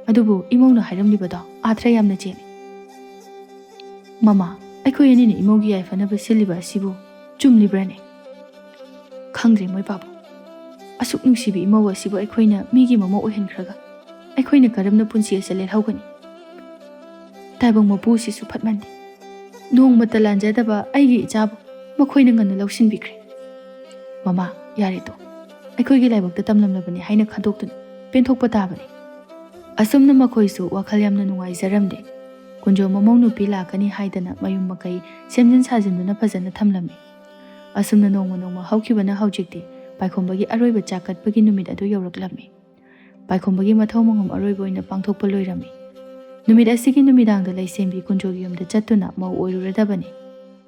ꯑꯗꯨꯕꯨ ꯏꯃꯧꯅ ꯍꯥꯏꯔꯝꯂꯤꯕꯗꯣ ꯑꯥꯊ꯭ꯔ ꯌꯥꯝꯅ ꯆꯦꯜꯂꯤ꯫" "ꯃꯃꯥ, ꯑꯩꯈꯣꯏ ꯑꯅꯤꯅ ꯏꯃꯧꯒꯤ ꯌꯥꯏꯐꯅꯕ ꯁꯤꯜꯂꯤꯕ ꯑꯁꯤꯕꯨ ꯆꯨꯝꯂꯤꯕ꯭ꯔꯥꯅꯦ?" "ꯈꯪꯗ꯭ꯔꯦ ꯃꯣꯏ ꯄꯥꯕꯨ꯫ ꯑꯁꯨꯛ ꯅꯨꯡꯁꯤꯕꯤ ꯏꯃꯧ ꯑꯁꯤꯕꯨ ꯑꯩꯈꯣꯏꯅ ꯃꯤꯒꯤ ꯃꯃꯧ ꯑꯣꯏꯍꯟꯈ꯭ꯔꯒ ꯑꯩꯈꯣꯏꯅ ꯀꯔꯝꯅ ꯄꯨꯟꯁꯤ ꯑꯁꯤ ꯂꯦꯜꯍꯧꯒꯅꯤ? ꯇꯥꯏꯕꯪ ꯃꯄꯨꯁꯤꯁꯨ ꯐꯠꯃꯟꯗꯦ꯫ ꯅꯣꯡꯃꯇ ꯂꯥꯟꯖꯗꯕ ꯑꯩꯒꯤ ꯏꯆꯥꯕꯨ ꯃꯈꯣꯏꯅ ꯉꯟꯅ ꯂꯧꯁꯤꯟꯕꯤꯈ꯭ꯔꯦ꯫ ꯃꯃꯥ, ꯌꯥꯔꯦ ꯇꯣ꯫ ꯑꯩꯈꯣꯏꯒꯤ ꯂꯥꯏꯕꯛꯇ ꯇꯝꯂꯝꯂꯕꯅꯤ ꯍꯥꯏꯅ ꯈꯟꯗꯣꯛꯇꯨꯅ ꯄꯦꯟꯊꯣꯛꯄ ꯇꯥꯕꯅꯤ꯫" ꯑꯁꯨꯝꯅ ꯃꯈꯣꯏꯁꯨ ꯋꯥꯈꯜ ꯌꯥꯝꯅ ꯅꯨꯡꯉꯥꯏꯖꯔꯝꯂꯦ꯫ ꯀꯨꯟꯖꯣ ꯃꯃꯧ ꯅꯨꯄꯤ ꯂꯥꯛꯀꯅꯤ ꯍꯥꯏꯗꯅ ꯃꯌꯨꯝ ꯃꯀꯩ ꯁꯦꯝꯖꯤꯟ ꯁꯥꯖꯤꯟꯗꯨꯅ ꯐꯖꯅ ꯊꯝꯂꯝꯃꯤ꯫ ꯑꯁꯨꯝꯅ ꯅꯣꯡꯃ ꯅꯣꯡꯃ ꯍꯧꯈꯤꯕꯅ ꯍꯧꯖꯤꯛꯇꯤ ꯄꯥꯏꯈꯣꯝꯕꯒꯤ ꯑꯔꯣꯏꯕ ꯆꯥꯛ ꯀꯠꯄꯒꯤ ꯅꯨꯃꯤꯠ ꯑꯗꯨ ꯌꯧꯔꯛꯂꯝꯃꯤ꯫ ꯄꯥꯏꯈꯣꯝꯕꯒꯤ ꯃꯊꯧ ꯃꯉꯝ ꯑꯔꯣꯏꯕ ꯑꯣꯏꯅ ꯄꯥꯡꯊꯣꯛꯄ ꯂꯣꯏꯔꯝꯃꯤ꯫ ꯅꯨꯃꯤꯠ ꯑꯁꯤꯒꯤ ꯅꯨꯃꯤꯗꯥꯡꯗ ꯂꯩꯁꯦꯝꯕꯤ ꯀꯨꯟꯖꯣꯒꯤ ꯌꯨꯝꯗ ꯆꯠꯇꯨꯅ ꯃꯧ ꯑꯣꯏꯔꯨꯔꯗꯕꯅꯤ꯫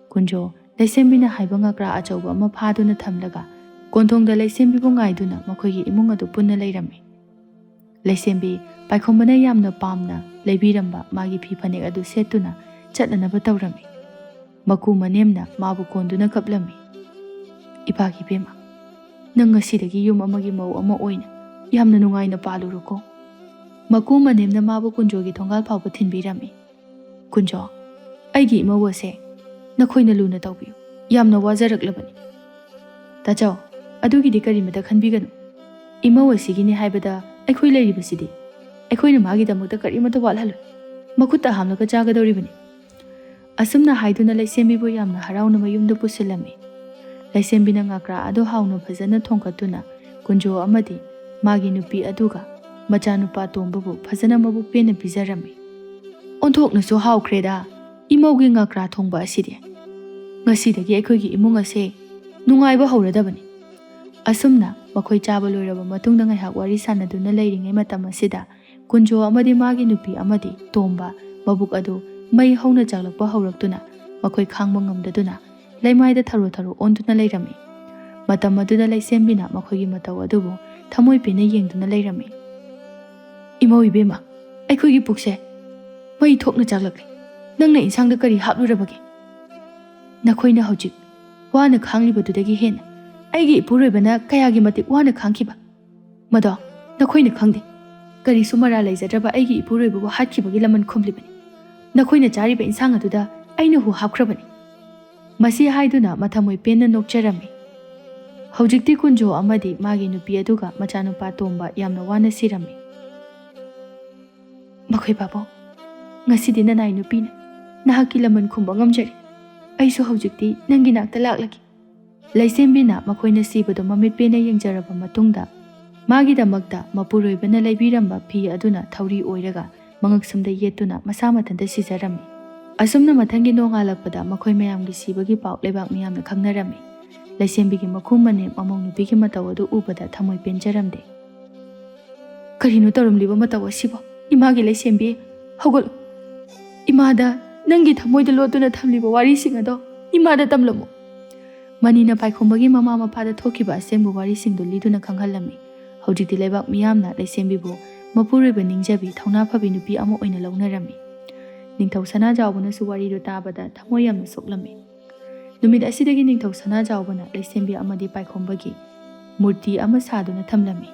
ꯀꯨꯟꯖꯣ ꯂꯩꯁꯦꯝꯕꯤꯅ ꯍꯥꯏꯕ ꯉꯀ꯭ꯔꯥ ꯑꯆꯧꯕ ꯑꯃ ꯐꯥꯗꯨꯅ ꯊꯝꯂꯒ ꯀꯣꯟꯊꯣꯡꯗ ꯂꯩꯁꯦꯝꯕꯤꯕꯨ ꯉꯥꯏꯗꯨꯅ ꯃꯈꯣꯏꯒꯤ ꯏꯃꯨꯡ ꯑꯗꯨ ꯄꯨꯟꯅ ꯂꯩꯔꯝꯃꯤ꯫ ꯂꯩꯁꯦꯝꯕꯤ ꯄꯥꯏꯈꯣꯝꯕꯅ ꯌꯥꯝꯅ ꯄꯥꯝꯅ ꯂꯩꯕꯤꯔꯝꯕ ꯃꯥꯒꯤ ꯐꯤ ꯐꯅꯦꯛ ꯑꯗꯨ ꯁꯦꯠꯇꯨꯅ ꯆꯠꯅꯅꯕ ꯇꯧꯔꯝꯃꯤ꯫ ꯃꯀꯨ ꯃꯅꯦꯝꯅ ꯃꯥꯕꯨ ꯀꯣꯟꯗꯨꯅ ꯀꯞꯂꯝꯃꯤ꯫ "ꯏꯄꯥꯒꯤ ꯏꯕꯦꯝꯃ, ꯅꯪ ꯉꯁꯤꯗꯒꯤ ꯌꯨꯝ ꯑꯃꯒꯤ ꯃꯧ ꯑꯃ ꯑꯣꯏꯅ ꯌꯥꯝꯅ ꯅꯨꯡꯉꯥꯏꯅ ꯄꯥꯜꯂꯨꯔꯣꯀꯣ꯫" ꯃꯀꯨ ꯃꯅꯦꯝꯅ ꯃꯥꯕꯨ ꯀꯨꯟꯖꯣꯒꯤ ꯊꯣꯡꯒꯥꯜ ꯐꯥꯎꯕ ꯊꯤꯟꯕꯤꯔꯝꯃꯤ꯫ "ꯀꯨꯟꯖꯣ, ꯑꯩꯒꯤ ꯏꯃꯧ ꯑꯁꯦ ꯅꯈꯣꯏꯅ ꯂꯨꯅ ꯇꯧꯕꯤꯌꯨ꯫ ꯌꯥꯝꯅ ꯋꯥꯖꯔꯛꯂꯕꯅꯤ꯫" "ꯇꯥꯆꯧ, ꯑꯗꯨꯒꯤꯗꯤ ꯀꯔꯤꯃꯇ ꯈꯟꯕꯤꯒꯅꯨ꯫ ꯏꯃꯧ ꯑꯁꯤꯒꯤꯅꯤ ꯍꯥꯏꯕꯗ ꯑꯩꯈꯣꯏ ꯂꯩꯔꯤꯕꯁꯤꯗꯤ꯫ ꯑꯩꯈꯣꯏꯅ ꯃꯥꯒꯤꯗꯃꯛꯇ ꯀꯔꯤꯃꯠꯇ ꯋꯥꯠꯍꯜꯂꯣꯏ꯫ ꯃꯈꯨꯠꯇ ꯍꯥꯝꯂꯒ ꯆꯥꯒꯗꯧꯔꯤꯕꯅꯤ꯫ ꯑꯁꯨꯝꯅ ꯍꯥꯏꯗꯨꯅ ꯂꯩꯁꯦꯝꯕꯤꯕꯨ ꯌꯥꯝꯅ ꯍꯔꯥꯎꯅ ꯃꯌꯨꯝꯗ ꯄꯨꯁꯤꯜꯂꯝꯃꯤ꯫ ꯂꯩꯁꯦꯝꯕꯤꯅ ꯉꯀ꯭ꯔꯥ ꯑꯗꯨ ꯍꯥꯎꯅ ꯐꯖꯅ ꯊꯣꯡꯒꯠꯇꯨꯅ ꯀꯨꯟꯖꯣ ꯑꯃꯗꯤ ꯃꯥꯒꯤ ꯅꯨꯄꯤ ꯑꯗꯨꯒ ꯃꯆꯥꯅꯨꯄꯥ ꯇꯣꯝꯕꯕꯨ ꯐꯖꯅ ꯃꯕꯨꯛ ꯄꯦꯟꯅ ꯄꯤꯖꯔꯝꯃꯤ꯫ "ꯑꯣꯟꯊꯣꯛꯅꯁꯨ ꯍꯥꯎꯈ꯭ꯔꯦꯗ ꯏꯃꯧꯒꯤ ꯉꯀ꯭ꯔꯥ ꯊꯣꯡꯕ ꯑꯁꯤꯗꯤ꯫ ꯉꯁꯤꯗꯒꯤ ꯑꯩꯈꯣꯏꯒꯤ ꯏꯃꯨꯡ ꯑꯁꯦ ꯅꯨꯡꯉꯥꯏꯕ ꯍꯧꯔꯗꯕꯅꯤ꯫" ꯑꯁꯨꯝꯅ ꯃꯈꯣꯏ ꯆꯥꯕ ꯂꯣꯏꯔꯕ ꯃꯇꯨꯡꯗ ꯉꯥꯏꯍꯥꯛ ꯋꯥꯔꯤ ꯁꯥꯟꯅꯗꯨꯅ ꯂꯩꯔꯤꯉꯩ ꯃꯇꯝ ꯑꯁꯤꯗ ꯀꯨꯟꯖꯣ ꯑꯃꯗꯤ ꯃꯥꯒꯤ ꯅꯨꯄꯤ ꯑꯃꯗꯤ ꯇꯣꯝꯕ ꯃꯕꯨꯛ ꯑꯗꯨ ꯃꯩ ꯍꯧꯅ ꯆꯥꯛꯂꯛꯄ ꯍꯧꯔꯛꯇꯨꯅ ꯃꯈꯣꯏ ꯈꯥꯡꯕ ꯉꯝꯗꯗꯨꯅ ꯂꯩꯃꯥꯏꯗ ꯊꯔꯣ ꯊꯔꯣ ꯑꯣꯟꯗꯨꯅ ꯂꯩꯔꯝꯃꯤ꯫ ꯃꯇꯝ ꯑꯗꯨꯗ ꯂꯩꯁꯦꯝꯕꯤꯅ ꯃꯈꯣꯏꯒꯤ ꯃꯇꯧ ꯑꯗꯨꯕꯨ ꯊꯃꯣꯏ ꯄꯦꯟꯅ ꯌꯦꯡꯗꯨꯅ ꯂꯩꯔꯝꯃꯤ꯫ "ꯏꯃꯧ ꯏꯕꯦꯝꯃ, ꯑꯩꯈꯣꯏꯒꯤ ꯄꯨꯛꯁꯦ ꯃꯩ ꯊꯣꯛꯅ ꯆꯥꯛꯂꯛꯂꯦ꯫ ꯅꯪꯅ ꯏꯟꯁꯥꯡꯗ ꯀꯔꯤ ꯍꯥꯞꯂꯨꯔꯕꯒꯦ? ꯅꯈꯣꯏꯅ ꯍꯧꯖꯤꯛ ꯋꯥꯅ ꯈꯥꯡꯂꯤꯕꯗꯨꯗꯒꯤ ꯍꯦꯟꯅ ꯑꯩꯒꯤ ꯏꯄꯨꯔꯣꯏꯕꯅ ꯀꯌꯥꯒꯤ ꯃꯇꯤꯛ ꯋꯥꯅ ꯈꯥꯡꯈꯤꯕ, ꯃꯗꯣ ꯅꯈꯣꯏꯅ ꯈꯪꯗꯦ꯫ ꯀꯔꯤꯁꯨ ꯃꯔꯥ ꯂꯩꯖꯗ꯭ꯔꯕ ꯑꯩꯒꯤ ꯏꯄꯨꯔꯣꯏꯕꯕꯨ ꯍꯥꯠꯈꯤꯕꯒꯤ ꯂꯃꯟ ꯈꯨꯝꯂꯤꯕꯅꯤ꯫ ꯅꯈꯣꯏꯅ ꯆꯥꯔꯤꯕ ꯏꯟꯁꯥꯡ ꯑꯗꯨꯗ ꯑꯩꯅ ꯍꯨ ꯍꯥꯞꯈ꯭ꯔꯕꯅꯤ꯫" ꯃꯁꯤ ꯍꯥꯏꯗꯨꯅ ꯃꯊꯃꯣꯏ ꯄꯦꯟꯅ ꯅꯣꯛꯆꯔꯝꯃꯤ꯫ ꯍꯧꯖꯤꯛꯇꯤ ꯀꯨꯟꯖꯣ ꯑꯃꯗꯤ ꯃꯥꯒꯤ ꯅꯨꯄꯤ ꯑꯗꯨꯒ ꯃꯆꯥꯅꯨꯄꯥ ꯇꯣꯝꯕ ꯌꯥꯝꯅ ꯋꯥꯅ ꯁꯤꯔꯝꯃꯤ꯫ "ꯃꯈꯣꯏ ꯄꯥꯕꯨꯡ, ꯉꯁꯤꯗꯤ ꯅꯅꯥꯏ ꯅꯨꯄꯤꯅ ꯅꯍꯥꯛꯀꯤ ꯂꯃꯟ ꯈꯨꯝꯕ ꯉꯝꯖꯔꯦ꯫ ꯑꯩꯁꯨ ꯍꯧꯖꯤꯛꯇꯤ ꯅꯪꯒꯤ ꯅꯥꯛꯇ ꯂꯥꯛꯂꯒꯦ꯫" ꯂꯩꯁꯦꯝꯕꯤꯅ ꯃꯈꯣꯏꯅ ꯁꯤꯕꯗꯣ ꯃꯃꯤꯠ ꯄꯦꯟꯅ ꯌꯦꯡꯖꯔꯕ ꯃꯇꯨꯡꯗ ꯃꯥꯒꯤꯗꯃꯛꯇ ꯃꯄꯨꯔꯣꯏꯕꯅ ꯂꯩꯕꯤꯔꯝꯕ ꯐꯤ ꯑꯗꯨꯅ ꯊꯧꯔꯤ ꯑꯣꯏꯔꯒ ꯃꯉꯛꯁꯝꯗ ꯌꯦꯠꯇꯨꯅ ꯃꯁꯥ ꯃꯊꯟꯇ ꯁꯤꯖꯔꯝꯃꯤ꯫ ꯑꯁꯨꯝꯅ ꯃꯊꯪꯒꯤ ꯅꯣꯡꯉꯥꯜꯂꯛꯄꯗ ꯃꯈꯣꯏ ꯃꯌꯥꯝꯒꯤ ꯁꯤꯕꯒꯤ ꯄꯥꯎ ꯂꯩꯕꯥꯛ ꯃꯤꯌꯥꯝꯅ ꯈꯪꯅꯔꯝꯃꯤ꯫ ꯂꯩꯁꯦꯝꯕꯤꯒꯤ ꯃꯈꯨ ꯃꯅꯦꯝ ꯃꯃꯧ ꯅꯨꯄꯤꯒꯤ ꯃꯇꯧ ꯑꯗꯨ ꯎꯕꯗ ꯊꯃꯣꯏ ꯄꯦꯟꯖꯔꯝꯗꯦ꯫ "ꯀꯔꯤꯅꯣ ꯇꯧꯔꯝꯂꯤꯕ ꯃꯇꯧ ꯑꯁꯤꯕꯣ? ꯏꯃꯥꯒꯤ ꯂꯩꯁꯦꯝꯕꯤ, ꯍꯧꯒꯠꯂꯨ꯫ ꯏꯃꯥꯗ ꯅꯪꯒꯤ ꯊꯃꯣꯏꯗ ꯂꯣꯠꯇꯨꯅ ꯊꯝꯂꯤꯕ ꯋꯥꯔꯤꯁꯤꯡ ꯑꯗꯣ ꯏꯃꯥꯗ ꯇꯝꯂꯝꯃꯨ꯫" ꯃꯅꯤꯅ ꯄꯥꯏꯈꯣꯝꯕꯒꯤ ꯃꯃꯥ ꯃꯄꯥꯗ ꯊꯣꯛꯈꯤꯕ ꯑꯁꯦꯡꯕ ꯋꯥꯔꯤꯁꯤꯡꯗꯨ ꯂꯤꯗꯨꯅ ꯈꯪꯍꯜꯂꯝꯃꯤ꯫ ꯍꯧꯖꯤꯛꯇꯤ ꯂꯩꯕꯥꯛ ꯃꯤꯌꯥꯝꯅ ꯂꯩꯁꯦꯝꯕꯤꯕꯨ ꯃꯄꯨꯔꯣꯏꯕ ꯅꯤꯡꯖꯕꯤ, ꯊꯧꯅꯥ ꯐꯕꯤ ꯅꯨꯄꯤ ꯑꯃ ꯑꯣꯏꯅ ꯂꯧꯅꯔꯝꯃꯤ꯫ ꯅꯤꯡꯊꯧ ꯁꯅꯥꯖꯥꯎꯕꯅꯁꯨ ꯋꯥꯔꯤꯗꯨ ꯇꯥꯕꯗ ꯊꯃꯣꯏ ꯌꯥꯝꯅ ꯁꯣꯛꯂꯝꯃꯤ꯫ ꯅꯨꯃꯤꯠ ꯑꯁꯤꯗꯒꯤ ꯅꯤꯡꯊꯧ ꯁꯅꯥꯖꯥꯎꯕꯅ ꯂꯩꯁꯦꯝꯕꯤ ꯑꯃꯗꯤ ꯄꯥꯏꯈꯣꯝꯕꯒꯤ ꯃꯨꯔꯇꯤ ꯑꯃ ꯁꯥꯗꯨꯅ ꯊꯝꯂꯝꯃꯤ꯫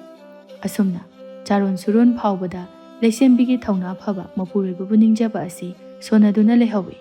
ꯑꯁꯨꯝꯅ ꯆꯥꯔꯣꯟ ꯁꯨꯔꯣꯟ ꯐꯥꯎꯕꯗ ꯂꯩꯁꯦꯝꯕꯤꯒꯤ ꯊꯧꯅꯥ ꯐꯕ ꯃꯄꯨꯔꯣꯏꯕꯕꯨ ꯅꯤꯡꯖꯕ ꯑꯁꯤ ꯁꯣꯟꯅꯗꯨꯅ ꯂꯩꯍꯧꯏ꯫